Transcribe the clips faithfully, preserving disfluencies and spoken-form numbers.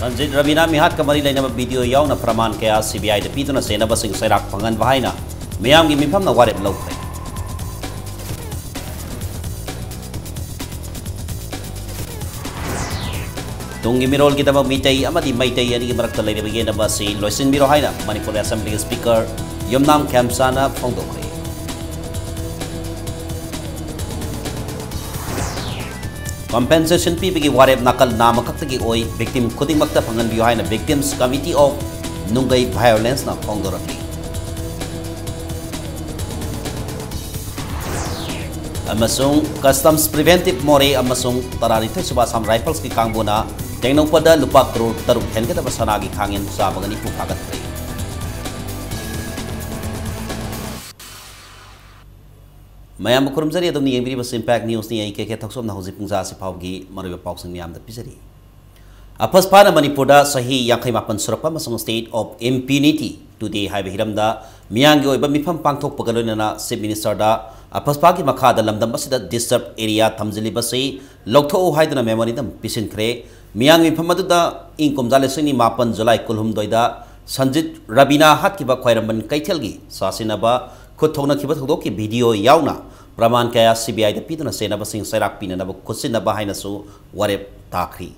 ꯁꯟꯖꯤꯠ ꯔꯕꯤꯅꯥ ꯃꯤꯍꯥꯠꯀ ꯃꯔꯤ ꯂꯩꯅꯕ ꯚꯤꯗꯤꯑꯣ ꯌꯥꯎꯅ ꯄ꯭ꯔꯃꯥꯟ ꯀꯌꯥ ꯁꯤꯕꯤꯑꯥꯏꯗ ꯄꯤꯗꯨꯅ ꯆꯦꯟꯅꯕꯁꯤꯡ ꯆꯩꯔꯥꯛ ꯐꯪꯍꯟꯕ ꯍꯥꯏꯅ ꯃꯤꯌꯥꯝꯒꯤ ꯃꯤꯐꯝꯅ ꯋꯥꯔꯦꯞ ꯂꯧꯈ꯭ꯔꯦ꯫ ꯇꯨꯡꯒꯤ ꯃꯤꯔꯣꯜꯒꯤꯗꯃꯛ ꯃꯤꯇꯩ ꯑꯃꯗꯤ ꯃꯩꯇꯩ ꯑꯅꯤꯒꯤ ꯃꯔꯛꯇ ꯂꯩꯔꯤꯕ ꯌꯦꯠꯅꯕ ꯑꯁꯤ ꯂꯣꯏꯁꯤꯟꯕꯤꯔꯣ ꯍꯥꯏꯅ ꯃꯅꯤꯄꯨꯔ ꯑꯦꯁꯦꯝꯕ꯭ꯂꯤꯒꯤ ꯁ꯭ꯄꯤꯀꯔ ꯌꯨꯝꯅꯥꯝ ꯈꯦꯝꯆꯥꯅ ꯐꯣꯡꯗꯣꯛꯈ꯭ꯔꯦ꯫ ꯀꯝꯄꯦꯟꯁꯦꯁꯟ ꯄꯤꯕꯒꯤ ꯋꯥꯔꯦꯞ ꯅꯥꯀꯜ ꯅꯥꯝꯃꯈꯛꯇꯒꯤ ꯑꯣꯏ, ꯚꯤꯛꯇꯤꯝ ꯈꯨꯗꯤꯡꯃꯛꯇ ꯐꯪꯍꯟꯕꯤꯌꯨ ꯍꯥꯏꯅ Victims Committee of ꯅꯨꯡꯒꯩ Violenceꯅ ꯐꯣꯡꯗꯣꯔꯛꯂꯤ꯫ ꯑꯃꯁꯨꯡ Customs Preventive ꯃꯣꯔꯦ ꯑꯃꯁꯨꯡ ꯇꯔꯥꯅꯤꯊꯣꯏ ꯁꯨꯕ ꯑꯁꯥꯝ ꯔꯥꯏꯐꯜꯁꯀꯤ ꯀꯥꯡꯕꯨꯅ ꯇꯦꯡꯅꯧꯄꯜꯗ ꯂꯨꯄꯥ ꯀ꯭ꯔꯣꯔ ꯇꯔꯨꯛ ꯍꯦꯟꯒꯗꯕ ꯁꯅꯥꯒꯤ ꯈꯥꯡꯉꯦꯟ ꯆꯥꯝꯃꯒ ꯅꯤꯐꯨ ꯐꯥꯒꯠꯈ꯭ꯔꯦ꯫ ꯃꯌꯥꯝꯕꯨ ꯈꯨꯔꯨꯝꯖꯔꯤ, ꯑꯗꯣꯝꯅ ꯌꯦꯡꯕꯤꯔꯤꯕꯁꯤ Impact Newsꯅꯤ꯫ ꯑꯩ ꯀꯦ ꯀꯦ ꯊꯧꯁꯣꯝꯅ ꯍꯧꯖꯤꯛ ꯄꯨꯡ ꯖꯥ ꯑꯁꯤ ꯐꯥꯎꯕꯒꯤ ꯃꯔꯨꯑꯣꯏꯕ ꯄꯥꯎꯁꯤꯡ ꯃꯌꯥꯝꯗ ꯄꯤꯖꯔꯤ꯫ ꯑꯐꯁꯄꯥꯅ ꯃꯅꯤꯄꯨꯔꯗ ꯆꯍꯤ ꯌꯥꯡꯈꯩ ꯃꯥꯄꯟ ꯁꯨꯔꯛꯄ ꯑꯃꯁꯨꯡ State of Impunity Today ꯍꯥꯏꯕ ꯍꯤꯔꯝꯗ ꯃꯤꯌꯥꯝꯒꯤ ꯑꯣꯏꯕ ꯃꯤꯐꯝ ꯄꯥꯡꯊꯣꯛꯄꯒ ꯂꯣꯏꯅꯅ Chief Ministerꯗ ꯑꯐꯁꯄꯥꯒꯤ ꯃꯈꯥꯗ ꯂꯝꯗꯝ ꯑꯁꯤꯗ disturbed area ꯊꯝꯖꯤꯜꯂꯤꯕꯁꯤ ꯂꯧꯊꯣꯛꯎ ꯍꯥꯏꯗꯨꯅ memorandum ꯄꯤꯁꯤꯟꯈ꯭ꯔꯦ꯫ ꯃꯤꯌꯥꯝꯒꯤ ꯃꯤꯐꯝ ꯑꯗꯨꯗ ꯏꯪ ꯀꯨꯝꯖꯥ ꯂꯤꯁꯤꯡ ꯑꯅꯤ ꯃꯥꯄꯟ ꯖꯨꯂꯥꯏ ꯀꯨꯟꯍꯨꯝꯗꯣꯏꯗ ꯁꯟꯖꯤꯠ ꯔꯕꯤꯅꯥ ꯍꯥꯠꯈꯤꯕ ꯈ꯭ꯋꯥꯏꯔꯝꯕꯟ ꯀꯩꯊꯦꯜꯒꯤ ꯆꯥꯁꯤꯟꯅꯕ ꯈꯨꯠ ꯊꯣꯛꯅꯈꯤꯕ ꯊꯧꯗꯣꯛꯀꯤ ꯚꯤꯗꯤꯑꯣ ꯌꯥꯎꯅ ꯄ꯭ꯔꯃꯥꯟ ꯀꯌꯥ ꯁꯤꯕꯤꯑꯥꯏꯗ ꯄꯤꯗꯨꯅ ꯆꯦꯟꯅꯕꯁꯤꯡ ꯆꯩꯔꯥꯛ ꯄꯤꯅꯅꯕ ꯈꯨꯠꯁꯤꯟꯅꯕ ꯍꯥꯏꯅꯁꯨ ꯋꯥꯔꯦꯞ ꯇꯥꯈ꯭ꯔꯤ꯫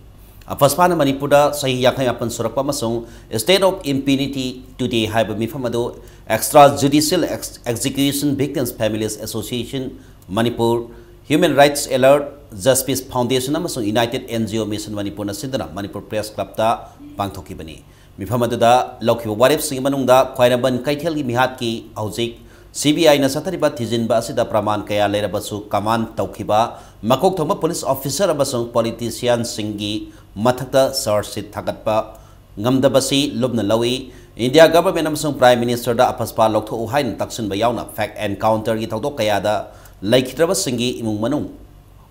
ꯑꯐꯁꯄꯥꯅ ꯃꯅꯤꯄꯨꯔꯗ ꯆꯍꯤ ꯌꯥꯡꯈꯩ ꯃꯥꯄꯟ ꯁꯨꯔꯛꯄ ꯑꯃꯁꯨꯡ State of Impunity Today ꯍꯥꯏꯕ ꯃꯤꯐꯝ ꯑꯗꯨ Extra Judicial Ex-, Execution Victims Families Association Manipur, Human Rights Alert, Justice Foundation ꯑꯃꯁꯨꯡ United NGO Mission ꯃꯅꯤꯄꯨꯔꯅ ꯁꯤꯟꯗꯨꯅ ꯃꯅꯤꯄꯨꯔ Press Clubꯇ ꯄꯥꯡꯊꯣꯛꯈꯤꯕꯅꯤ꯫ ꯃꯤꯐꯝ ꯑꯗꯨꯗ ꯂꯧꯈꯤꯕ ꯋꯥꯔꯦꯞꯁꯤꯡꯒꯤ ꯃꯅꯨꯡꯗ ꯈ꯭ꯋꯥꯏꯔꯝꯕꯟ ꯀꯩꯊꯦꯜꯒꯤ ꯃꯤꯍꯥꯠꯀꯤ ꯍꯧꯖꯤꯛ ꯁꯤꯕꯤꯑꯥꯏꯅ ꯆꯠꯊꯔꯤꯕ ꯊꯤꯖꯤꯟꯕ ꯑꯁꯤꯗ ꯄ꯭ꯔꯃꯥꯟ ꯀꯌꯥ ꯂꯩꯔꯕꯁꯨ, command ꯇꯧꯈꯤꯕ ꯃꯀꯣꯛ ꯊꯣꯡꯕ police officer ꯑꯃꯁꯨꯡ politicianꯁꯤꯡꯒꯤ ꯃꯊꯛꯇ charge sheet ꯊꯥꯒꯠꯄ ꯉꯝꯗꯕꯁꯤ ꯂꯨꯝꯅ ꯂꯧꯏ꯫ India Government ꯑꯃꯁꯨꯡ Prime Ministerꯗ ꯑꯐꯁꯄꯥ ꯂꯧꯊꯣꯛꯎ ꯍꯥꯏꯅ ꯇꯛꯁꯤꯟꯕ ꯌꯥꯎꯅ fake encounterꯒꯤ ꯊꯧꯗꯣꯛ ꯀꯌꯥꯗ ꯂꯩꯈꯤꯗ꯭ꯔꯕꯁꯤꯡꯒꯤ ꯏꯃꯨꯡ ꯃꯅꯨꯡ,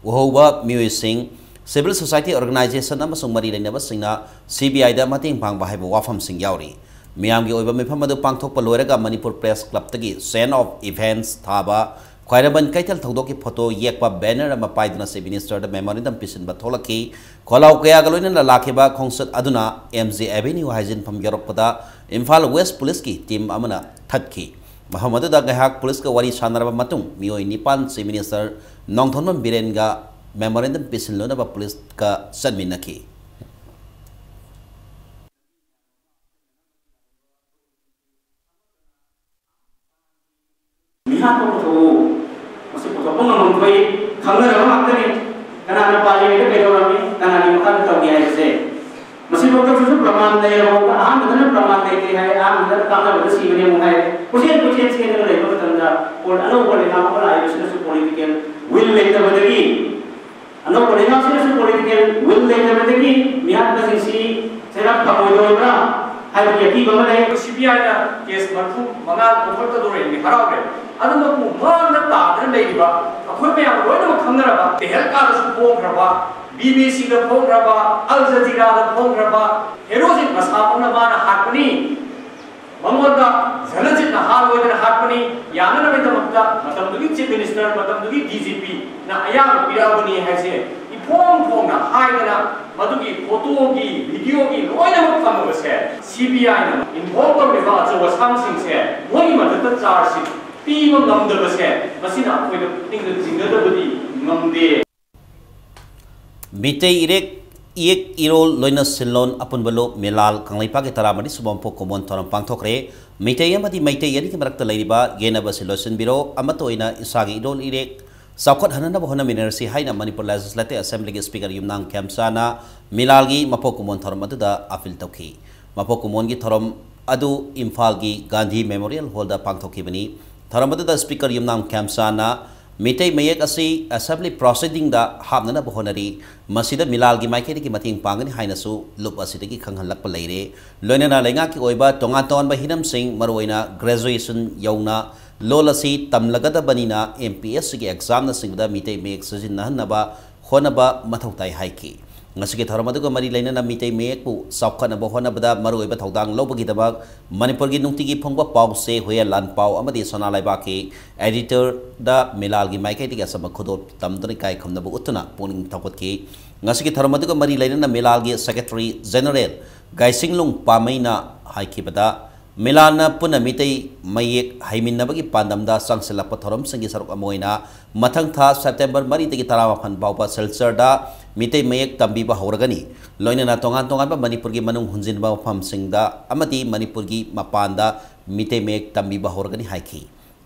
ꯎꯍꯧꯕ ꯃꯤꯑꯣꯏꯁꯤꯡ, civil society organization ꯑꯃꯁꯨꯡ ꯃꯔꯤ ꯂꯩꯅꯕꯁꯤꯡꯅ ꯁꯤꯕꯤꯑꯥꯏꯗ ꯃꯇꯦꯡ ꯄꯥꯡꯕ ꯍꯥꯏꯕ ꯋꯥꯐꯝꯁꯤꯡ ꯌꯥꯎꯔꯤ꯫ ꯃꯤꯌꯥꯝꯒꯤ ꯑꯣꯏꯕ ꯃꯤꯐꯝ ꯑꯗꯨ ꯄꯥꯡꯊꯣꯛꯄ ꯂꯣꯏꯔꯒ Manipur Press Clubꯇꯒꯤ chain of events ꯊꯥꯕ ꯈ꯭ꯋꯥꯏꯔꯝꯕꯟ ꯀꯩꯊꯦꯜ ꯊꯧꯗꯣꯛꯀꯤ ꯐꯣꯇꯣ ꯌꯦꯛꯄ ꯕꯦꯅꯔ ꯑꯃ ꯄꯥꯏꯗꯨꯅ ꯆꯤꯐ ꯃꯤꯅꯤꯁꯇꯔꯗ ꯃꯦꯃꯣꯔꯦꯟꯗꯝ ꯄꯤꯁꯤꯟꯕ ꯊꯣꯛꯂꯛꯈꯤ꯫ ꯈꯣꯜꯂꯥꯎ ꯀꯌꯥꯒ ꯂꯣꯏꯅꯅ ꯂꯥꯛꯈꯤꯕ ꯈꯣꯡꯆꯠ ꯑꯗꯨꯅ ꯑꯦꯝ ꯖꯦ ꯑꯦꯚꯦꯅ꯭ꯌꯨ ꯍꯥꯏꯖꯤꯟꯐꯝ ꯌꯧꯔꯛꯄꯗ ꯏꯝꯐꯥꯜ ꯋꯦꯁ ꯄꯨꯂꯤꯁꯀꯤ ꯇꯤꯝ ꯑꯃꯅ ꯊꯠꯈꯤ꯫ ꯃꯐꯝ ꯑꯗꯨꯗ ꯉꯥꯏꯍꯥꯛ ꯄꯨꯂꯤꯁꯀ ꯋꯥꯔꯤ ꯁꯥꯟꯅꯔꯕ ꯃꯇꯨꯡ ꯃꯤꯑꯣꯏ ꯅꯤꯄꯥꯟ ꯆꯤꯐ ꯃꯤꯅꯤꯁꯇꯔ ꯅꯣꯡꯊꯣꯝꯕꯝ ꯕꯤꯔꯦꯟꯒ ꯃꯦꯃꯣꯔꯦꯟꯗꯝ ꯄꯤꯁꯤꯜꯂꯨꯅꯕ ꯄꯨꯂꯤꯁꯀ ꯆꯠꯃꯤꯟꯅꯈꯤ꯫ ꯃꯤꯍꯥꯠꯄ ꯄꯨꯊꯣꯛꯎ꯫ ꯃꯁꯤ ꯄꯨꯊꯣꯛꯄ ꯉꯝꯃꯝꯗꯕ ꯈꯪꯅꯔꯕ ꯉꯥꯛꯇꯅꯤ꯫ ꯀꯅꯥꯅ ꯄꯥꯜꯂꯤꯉꯩꯗ ꯀꯩꯗꯧꯔꯝꯃꯤ, ꯀꯅꯥꯒꯤ ꯃꯈꯥꯗ ꯇꯧꯏ ꯍꯥꯏꯕꯁꯦ꯫ ꯃꯁꯤꯐꯥꯎꯗꯁꯨ ꯄ꯭ꯔꯃꯥꯟ ꯂꯩꯔꯕ ꯑꯍꯥꯟꯕꯗꯅ ꯄ꯭ꯔꯃꯥꯟ ꯂꯩꯇꯦ ꯍꯥꯏ, ꯑꯍꯥꯟꯕꯗꯅ ꯀꯥꯟꯅꯕꯗ ꯁꯤꯕꯅꯦ ꯑꯃꯨꯛ ꯍꯥꯏ꯫ ꯀꯣꯏꯆꯦꯟ ꯀꯣꯏꯆꯦꯟ ꯆꯦꯟꯗꯅ ꯂꯩꯕ ꯃꯇꯝꯗ ꯑꯅꯧꯕ ꯂꯩꯉꯥꯛ ꯑꯃ ꯂꯥꯛꯏꯕꯁꯤꯅꯁꯨ ꯄꯣꯂꯤꯇꯤꯀꯦꯜ ꯋꯤꯜ ꯂꯩꯇꯕꯗꯒꯤ ꯑꯅꯧꯕ ꯂꯩꯉꯥꯛꯁꯤꯅꯁꯨ ꯄꯣꯂꯤꯇꯤꯀꯦꯜ ꯋꯤꯜ ꯂꯩꯇꯕꯗꯒꯤ ꯃꯤꯍꯥꯠꯄꯁꯤꯡꯁꯤ ꯆꯩꯔꯥꯛ ꯐꯪꯉꯣꯏꯗꯧꯔꯤꯕ꯭ꯔꯥ ꯍꯥꯏꯕꯒꯤ ꯑꯀꯤꯕ ꯑꯃ ꯂꯩ꯫ ꯁꯤ ꯕꯤ ꯑꯥꯏꯅ ꯀꯦꯁ ꯃꯔꯤꯐꯨ ꯃꯉꯥ ꯀꯣꯛꯊꯣꯛꯀꯗꯧꯔꯦ, ꯍꯔꯥꯎꯔꯦ꯫ ꯑꯗꯨꯅꯕꯨ ꯃꯥꯡꯗ ꯇꯥꯗꯅ ꯂꯩꯔꯤꯕ ꯑꯩꯈꯣꯏ ꯃꯌꯥꯝ ꯂꯣꯏꯅꯃꯛ ꯈꯪꯅꯔꯕ ꯇꯦꯍꯜꯀꯥꯗꯁꯨ ꯐꯣꯡꯈ꯭ꯔꯕ, ꯕꯤ ꯕꯤ ꯁꯤꯗ ꯐꯣꯡꯈ꯭ꯔꯕ, ꯑꯜ ꯖꯖꯤꯔꯥꯗ ꯐꯣꯡꯈ꯭ꯔꯕ ꯍꯦꯔꯣꯁꯤ ꯃꯁꯥꯃꯛꯅ ꯃꯥꯅ ꯍꯥꯠꯄꯅꯤ, ꯃꯉꯣꯟꯗ ꯖꯂꯖꯤꯠꯅ ꯍꯥꯠꯂꯣꯏꯗꯅ ꯍꯥꯠꯄꯅꯤ, ꯌꯥꯅꯅꯕꯒꯤꯗꯃꯛꯇ ꯃꯇꯝꯗꯨꯒꯤ ꯆꯤꯐ ꯃꯤꯅꯤꯁꯇꯔ, ꯃꯇꯝꯗꯨꯒꯤ ꯗꯤ ꯖꯤ ꯄꯤꯅ ꯑꯌꯥꯕ ꯄꯤꯔꯛꯑꯕꯅꯤ ꯍꯥꯏꯁꯦ ꯏꯐꯣꯡ ꯐꯣꯡꯅ ꯍꯥꯏꯗꯅ ꯃꯗꯨꯒꯤ ꯐꯣꯇꯣꯒꯤ, ꯚꯤꯗꯤꯑꯣꯒꯤ ꯂꯣꯏꯅꯃꯛ ꯊꯝꯃꯕꯁꯦ ꯁꯤ ꯕꯤ ꯑꯥꯏꯅ ꯏꯟꯚꯣꯜꯕ ꯇꯧꯔꯤꯕ ꯑꯆꯧ ꯑꯁꯥꯡꯁꯤꯡꯁꯦ ꯃꯣꯏꯒꯤ ꯃꯊꯛꯇ ꯆꯥꯔꯖ ꯁꯤꯠ ꯄꯤꯕ ꯉꯝꯗꯕꯁꯦ ꯃꯁꯤꯅ ꯑꯩꯈꯣꯏꯗ ꯄꯨꯛꯅꯤꯡꯗ ꯆꯤꯡꯅꯗꯕꯗꯤ ꯉꯝꯗꯦ꯫ ꯃꯤꯇꯩ ꯏꯔꯦꯛ ꯏꯌꯦꯛ ꯏꯔꯣꯜ ꯂꯣꯏꯅ ꯁꯤꯟꯂꯣꯟ ꯑꯄꯨꯟꯕ ꯂꯨꯞ ꯃꯤꯂꯥꯜ ꯀꯪꯂꯩꯄꯥꯛꯀꯤ ꯇꯔꯥꯃꯔꯤ ꯁꯨꯕ ꯃꯄꯣꯛ ꯀꯨꯝꯑꯣꯟ ꯊꯧꯔꯝ ꯄꯥꯡꯊꯣꯛꯈ꯭ꯔꯦ꯫ ꯃꯤꯇꯩ ꯑꯃꯗꯤ ꯃꯩꯇꯩ ꯑꯅꯤꯒꯤ ꯃꯔꯛꯇ ꯂꯩꯔꯤꯕ ꯌꯦꯠꯅꯕꯁꯤ ꯂꯣꯏꯁꯤꯟꯕꯤꯔꯣ, ꯑꯃꯠꯇ ꯑꯣꯏꯅ ꯏꯁꯥꯒꯤ ꯏꯔꯣꯜ ꯏꯔꯦꯛ ꯆꯥꯎꯈꯠꯍꯟꯅꯅꯕ ꯍꯣꯠꯅꯃꯤꯟꯅꯔꯁꯤ ꯍꯥꯏꯅ ꯃꯅꯤꯄꯨꯔ ꯂꯦꯖꯤꯁꯂꯦꯇꯤꯚ ꯑꯦꯁꯦꯝꯕ꯭ꯂꯤꯒꯤ ꯁ꯭ꯄꯤꯀꯔ ꯌꯨꯝꯅꯥꯝ ꯈꯦꯝꯆꯥꯅ ꯃꯤꯂꯥꯜꯒꯤ ꯃꯄꯣꯛ ꯀꯨꯝꯑꯣꯟ ꯊꯧꯔꯝ ꯑꯗꯨꯗ ꯑꯥꯄꯤꯜ ꯇꯧꯈꯤ꯫ ꯃꯄꯣꯛ ꯀꯨꯝꯑꯣꯟꯒꯤ ꯊꯧꯔꯝ ꯑꯗꯨ ꯏꯝꯐꯥꯜꯒꯤ ꯒꯥꯟꯙꯤ ꯃꯦꯃꯣꯔꯤꯌꯦꯜ ꯍꯣꯜꯗ ꯄꯥꯡꯊꯣꯛꯈꯤꯕꯅꯤ꯫ ꯊꯧꯔꯝ ꯑꯗꯨꯗ ꯁ꯭ꯄꯤꯀꯔ ꯌꯨꯝꯅꯥꯝ ꯈꯦꯝꯆꯥꯅ ꯃꯤꯇꯩ ꯃꯌꯦꯛ ꯑꯁꯤ ꯑꯦꯁꯦꯝꯕ꯭ꯂꯤ ꯄ꯭ꯔꯣꯁꯤꯗꯤꯡꯗ ꯍꯥꯞꯅꯅꯕ ꯍꯣꯠꯅꯔꯤ꯫ ꯃꯁꯤꯗ ꯃꯤꯂꯥꯜꯒꯤ ꯃꯥꯏꯀꯩꯗꯒꯤ ꯃꯇꯦꯡ ꯄꯥꯡꯒꯅꯤ ꯍꯥꯏꯅꯁꯨ ꯂꯨꯞ ꯑꯁꯤꯗꯒꯤ ꯈꯪꯍꯜꯂꯛꯄ ꯂꯩꯔꯦ꯫ ꯂꯣꯏꯅꯅ ꯂꯩꯉꯥꯛꯀꯤ ꯑꯣꯏꯕ ꯇꯣꯉꯥꯟ ꯇꯣꯉꯥꯟꯕ ꯍꯤꯔꯝꯁꯤꯡ, ꯃꯔꯨꯑꯣꯏꯅ ꯒ꯭ꯔꯦꯖꯨꯑꯦꯁꯟ ꯌꯧꯅ ꯂꯣꯜ ꯑꯁꯤ ꯇꯝꯂꯒꯗꯕꯅꯤꯅ ꯑꯦꯝ ꯄꯤ ꯑꯦꯁ ꯁꯤꯒꯤ ꯑꯦꯛꯖꯥꯝꯅꯆꯤꯡꯕꯗ ꯃꯤꯇꯩ ꯃꯌꯦꯛ ꯁꯤꯖꯤꯟꯅꯍꯟꯅꯕ ꯍꯣꯠꯅꯕ ꯃꯊꯧ ꯇꯥꯏ ꯍꯥꯏꯈꯤ꯫ ꯉꯁꯤꯒꯤ ꯊꯧꯔꯝ ꯑꯗꯨꯒ ꯃꯔꯤ ꯂꯩꯅꯅ ꯃꯤꯇꯩ ꯃꯌꯦꯛꯄꯨ ꯆꯥꯎꯈꯠꯅꯕ ꯍꯣꯠꯅꯕꯗ ꯃꯔꯨꯑꯣꯏꯕ ꯊꯧꯗꯥꯡ ꯂꯧꯕꯒꯤꯗꯃꯛ ꯃꯅꯤꯄꯨꯔꯒꯤ ꯅꯨꯡꯇꯤꯒꯤ ꯐꯣꯡꯕ ꯄꯥꯎ ꯆꯦ ꯍꯨꯌꯦꯟ ꯂꯥꯟꯄꯥꯎ ꯑꯃꯗꯤ ꯁꯅꯥ ꯂꯩꯕꯥꯛꯀꯤ ꯑꯦꯗꯤꯇꯔꯗ ꯃꯤꯂꯥꯜꯒꯤ ꯃꯥꯏꯀꯩꯗꯒꯤ ꯑꯆꯝꯕ ꯈꯨꯗꯣꯜ ꯇꯝꯗꯨꯅ ꯏꯀꯥꯏ ꯈꯨꯝꯅꯕ ꯎꯠꯇꯨꯅ ꯄꯨꯛꯅꯤꯡ ꯊꯧꯒꯠꯈꯤ꯫ ꯉꯁꯤꯒꯤ ꯊꯧꯔꯝ ꯑꯗꯨꯒ ꯃꯔꯤ ꯂꯩꯅꯅ ꯃꯤꯂꯥꯜꯒꯤ ꯁꯦꯀ꯭ꯔꯦꯇꯔꯤ ꯖꯦꯅꯔꯦꯜ ꯒꯥꯏꯁꯤꯡꯂꯨꯡ ꯄꯥꯃꯩꯅ ꯍꯥꯏꯈꯤꯕꯗ, ꯃꯤꯂꯥꯜꯅ ꯄꯨꯟꯅ ꯃꯤꯇꯩ ꯃꯌꯦꯛ ꯍꯩꯃꯤꯟꯅꯕꯒꯤ ꯄꯥꯟꯗꯝꯗ ꯆꯪꯁꯤꯜꯂꯛꯄ ꯊꯧꯔꯝꯁꯤꯡꯒꯤ ꯁꯔꯨꯛ ꯑꯃ ꯑꯣꯏꯅ ꯃꯊꯪ ꯊꯥ ꯁꯦꯞꯇꯦꯝꯕꯔ ꯃꯔꯤꯗꯒꯤ ꯇꯔꯥꯃꯥꯄꯟ ꯐꯥꯎꯕ ꯁꯤꯜꯆꯔꯗ ꯃꯤꯇꯩ ꯃꯌꯦꯛ ꯇꯝꯕꯤꯕ ꯍꯧꯔꯒꯅꯤ꯫ ꯂꯣꯏꯅꯅ ꯇꯣꯉꯥꯟ ꯇꯣꯉꯥꯟꯕ ꯃꯅꯤꯄꯨꯔꯒꯤ ꯃꯅꯨꯡ ꯍꯨꯟꯖꯤꯟꯕ ꯃꯐꯝꯁꯤꯡꯗ ꯑꯃꯗꯤ ꯃꯅꯤꯄꯨꯔꯒꯤ ꯃꯄꯥꯟꯗ ꯃꯤꯇꯩ ꯃꯌꯦꯛ ꯇꯝꯕꯤꯕ ꯍꯧꯔꯒꯅꯤ ꯍꯥꯏꯈꯤ꯫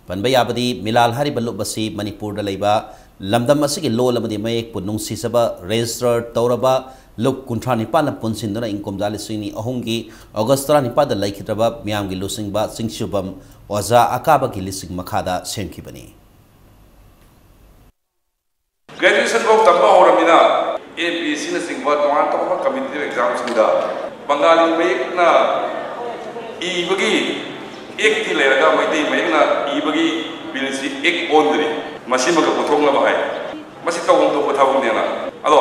ꯄꯟꯕ ꯌꯥꯕꯗꯤ, ꯃꯤꯂꯥꯜ ꯍꯥꯏꯔꯤꯕ ꯂꯨꯞ ꯑꯁꯤ ꯃꯅꯤꯄꯨꯔꯗ ꯂꯩꯕ ꯂꯝꯗꯝ ꯑꯁꯤꯒꯤ ꯂꯣꯜ ꯑꯃꯗꯤ ꯃꯌꯦꯛꯄꯨ ꯅꯨꯡꯁꯤꯖꯕ ꯔꯦꯖꯤꯁꯇꯔ ꯇꯧꯔꯕ ꯂꯨꯞ ꯀꯨꯟꯊ꯭ꯔꯥ ꯅꯤꯄꯥꯟꯅ ꯄꯨꯟꯁꯤꯟꯗꯨꯅ ꯏꯪ ꯀꯨꯝꯖꯥ ꯂꯤꯁꯤꯡ ꯑꯅꯤ ꯑꯍꯨꯝꯒꯤ ꯑꯣꯒꯁ ꯇꯔꯥꯅꯤꯄꯥꯟꯗ ꯂꯩꯈꯤꯗ꯭ꯔꯕ ꯃꯤꯌꯥꯝꯒꯤ ꯂꯨꯆꯤꯡꯕ ꯆꯤꯡꯁꯨꯕꯝ ꯑꯣꯖꯥ ꯑꯀꯥꯕꯒꯤ ꯂꯤꯆꯤꯡ ꯃꯈꯥꯗ ꯁꯦꯝꯈꯤꯕꯅꯤ꯫ ꯒ꯭ꯔꯦꯖꯨꯑꯦꯁꯟ ꯐꯥꯎ ꯇꯝꯕ ꯍꯧꯔꯕꯅꯤꯅ ꯑꯦꯝ ꯄꯤ ꯑꯦꯁ ꯁꯤꯅꯆꯤꯡꯕ ꯇꯣꯉꯥꯟ ꯇꯣꯉꯥꯟꯕ ꯀꯝꯄꯤꯇꯤꯇꯤꯚ ꯑꯦꯛꯖꯥꯝꯁꯤꯡꯗ ꯕꯪꯒꯥꯂꯤ ꯃꯌꯦꯛꯅ ꯏꯕꯒꯤ ꯑꯦꯛꯇꯤ ꯂꯩꯔꯒ ꯃꯩꯇꯩ ꯃꯌꯦꯛꯅ ꯏꯕꯒꯤ ꯕꯤꯜꯁꯤ ꯑꯦꯛ ꯑꯣꯟꯗ꯭ꯔꯤ꯫ ꯃꯁꯤꯃꯒ ꯄꯨꯊꯣꯛꯅꯕ ꯍꯥꯏ꯫ ꯃꯁꯤ ꯇꯧꯐꯝ ꯊꯣꯛꯄ ꯊꯕꯛꯅꯦꯅ꯫ ꯑꯗꯣ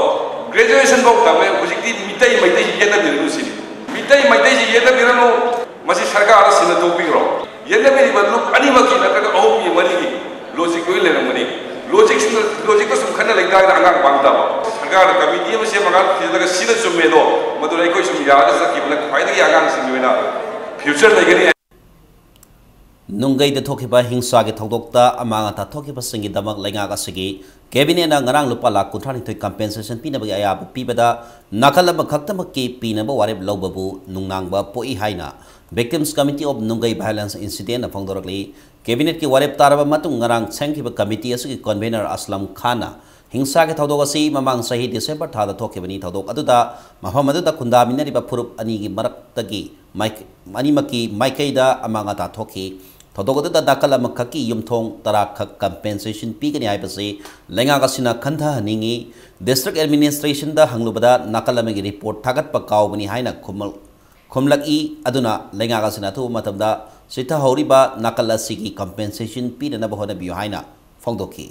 ꯒ꯭ꯔꯦꯖꯨꯑꯦꯁꯟ ꯐꯥꯎ ꯇꯝꯃꯦ, ꯍꯧꯖꯤꯛꯇꯤ ꯃꯤꯇꯩ ꯃꯩꯇꯩꯁꯤ ꯌꯦꯠꯅꯕꯤꯔꯅꯨ ꯁꯤꯅꯤ꯫ ꯃꯤꯇꯩ ꯃꯩꯇꯩꯁꯤ ꯌꯦꯠꯅꯕꯤꯔꯅꯨ꯫ ꯃꯁꯤ ꯁꯔꯀꯥꯔꯗ ꯁꯤꯟꯅ ꯊꯣꯛꯄꯤꯈ꯭ꯔꯣ꯫ ꯌꯦꯠꯅꯕꯤꯔꯤꯕ ꯂꯨꯞ ꯑꯅꯤꯃꯛꯀꯤ ꯅꯠꯇ꯭ꯔꯒ ꯑꯍꯨꯝꯒꯤ ꯃꯔꯤꯒꯤ ꯂꯣꯖꯤꯛ ꯂꯣꯏ ꯂꯩꯔꯝꯒꯅꯤ꯫ ꯂꯣꯖꯤꯛꯁꯤꯅ, ꯂꯣꯖꯤꯛꯇ ꯁꯨꯝ ꯈꯟꯅ ꯂꯩꯇꯥꯔꯒꯗꯤ ꯑꯉꯥꯡ ꯃꯥꯡ ꯇꯥꯕ꯫ ꯁꯔꯀꯥꯔꯅ ꯀꯃꯤꯇꯤ ꯑꯃ ꯁꯦꯝꯃꯀꯥꯟꯗ ꯊꯤꯖꯤꯜꯂꯒ ꯁꯤꯅ ꯆꯨꯝꯃꯦ ꯑꯗꯣ ꯃꯗꯨꯗ ꯑꯩꯈꯣꯏ ꯁꯨꯝ ꯌꯥꯔꯒ ꯆꯠꯈꯤꯕꯅ ꯈ꯭ꯋꯥꯏꯗꯒꯤ ꯑꯉꯥꯡꯁꯤꯡꯒꯤ ꯑꯣꯏꯅ ꯐ꯭ꯌꯨꯆꯔ ꯂꯩꯒꯅꯤ꯫ ꯅꯨꯡꯒꯩꯗ ꯊꯣꯛꯈꯤꯕ ꯍꯤꯡꯁꯥꯒꯤ ꯊꯧꯗꯣꯛꯇ ꯑꯃꯥꯡ ꯑꯇꯥ ꯊꯣꯛꯈꯤꯕꯁꯤꯡꯒꯤꯗꯃꯛ ꯂꯩꯉꯥꯛ ꯑꯁꯤꯒꯤ ꯀꯦꯕꯤꯅꯦꯠꯅ ꯉꯔꯥꯡ ꯂꯨꯄꯥ ꯂꯥꯈ ꯀꯨꯟꯊ꯭ꯔꯥ ꯅꯤꯊꯣꯏ ꯀꯝꯄꯦꯟꯁꯦꯁꯟ ꯄꯤꯅꯕꯒꯤ ꯑꯌꯥꯕ ꯄꯤꯕꯗ ꯅꯥꯀꯜ ꯑꯃꯈꯛꯇꯃꯛꯀꯤ ꯄꯤꯅꯕ ꯋꯥꯔꯦꯞ ꯂꯧꯕꯕꯨ ꯅꯨꯡꯅꯥꯡꯕ ꯄꯣꯛꯏ ꯍꯥꯏꯅ Victims Committee of Nungay Violence Incidentꯅ ꯐꯣꯡꯗꯣꯔꯛꯂꯤ꯫ ꯀꯦꯕꯤꯅꯦꯠꯀꯤ ꯋꯥꯔꯦꯞ ꯇꯥꯔꯕ ꯃꯇꯨꯡ ꯉꯔꯥꯡ ꯁꯦꯝꯈꯤꯕ ꯀꯃꯤꯇꯤ ꯑꯁꯤꯒꯤ ꯀꯟꯚꯦꯅꯔ ꯑꯁꯂꯝ ꯈꯥꯟꯅ ꯍꯤꯡꯁꯥꯒꯤ ꯊꯧꯗꯣꯛ ꯑꯁꯤ ꯃꯃꯥꯡ ꯆꯍꯤ ꯗꯤꯁꯦꯝꯕꯔ ꯊꯥꯗ ꯊꯣꯛꯈꯤꯕꯅꯤ꯫ ꯊꯧꯗꯣꯛ ꯑꯗꯨꯗ ꯃꯐꯝ ꯑꯗꯨꯗ ꯈꯨꯟꯗꯥꯃꯤꯟꯅꯔꯤꯕ ꯐꯨꯔꯨꯞ ꯑꯅꯤꯒꯤ ꯃꯔꯛꯇꯒꯤ ꯃꯥꯏꯛ-, ꯑꯅꯤꯃꯛꯀꯤ ꯃꯥꯏꯀꯩꯗ ꯑꯃꯥꯡ ꯑꯇꯥ ꯊꯣꯛꯈꯤ꯫ ꯊꯧꯗꯣꯛ ꯑꯗꯨꯗ ꯅꯥꯀꯜ ꯑꯃꯈꯛꯀꯤ ꯌꯨꯝꯊꯣꯡ ꯇꯔꯥꯈꯛ ꯀꯝꯄꯦꯟꯁꯦꯁꯟ ꯄꯤꯒꯅꯤ ꯍꯥꯏꯕꯁꯤ ꯂꯩꯉꯥꯛ ꯑꯁꯤꯅ ꯈꯟꯊꯍꯟꯅꯤꯡꯏ꯫ ꯗꯤꯁꯇ꯭ꯔꯤꯛ ꯑꯦꯗꯃꯤꯅꯤꯁꯇ꯭ꯔꯦꯁꯟꯗ ꯍꯪꯂꯨꯕꯗ ꯅꯥꯀꯜ ꯑꯃꯒꯤ ꯔꯤꯄꯣꯔꯠ ꯊꯥꯒꯠꯄ ꯀꯥꯎꯕꯅꯤ ꯍꯥꯏꯅ ꯈꯨꯝꯃ-, ꯈꯨꯝꯂꯛꯏ꯫ ꯑꯗꯨꯅ ꯂꯩꯉꯥꯛ ꯑꯁꯤꯅ ꯑꯊꯨꯕ ꯃꯇꯝꯗ ꯆꯤꯠꯊꯍꯧꯔꯤꯕ ꯅꯥꯀꯜ ꯑꯁꯤꯒꯤ ꯀꯝꯄꯦꯟꯁꯦꯁꯟ ꯄꯤꯅꯅꯕ ꯍꯣꯠꯅꯕꯤꯌꯨ ꯍꯥꯏꯅ ꯐꯣꯡꯗꯣꯛꯈꯤ꯫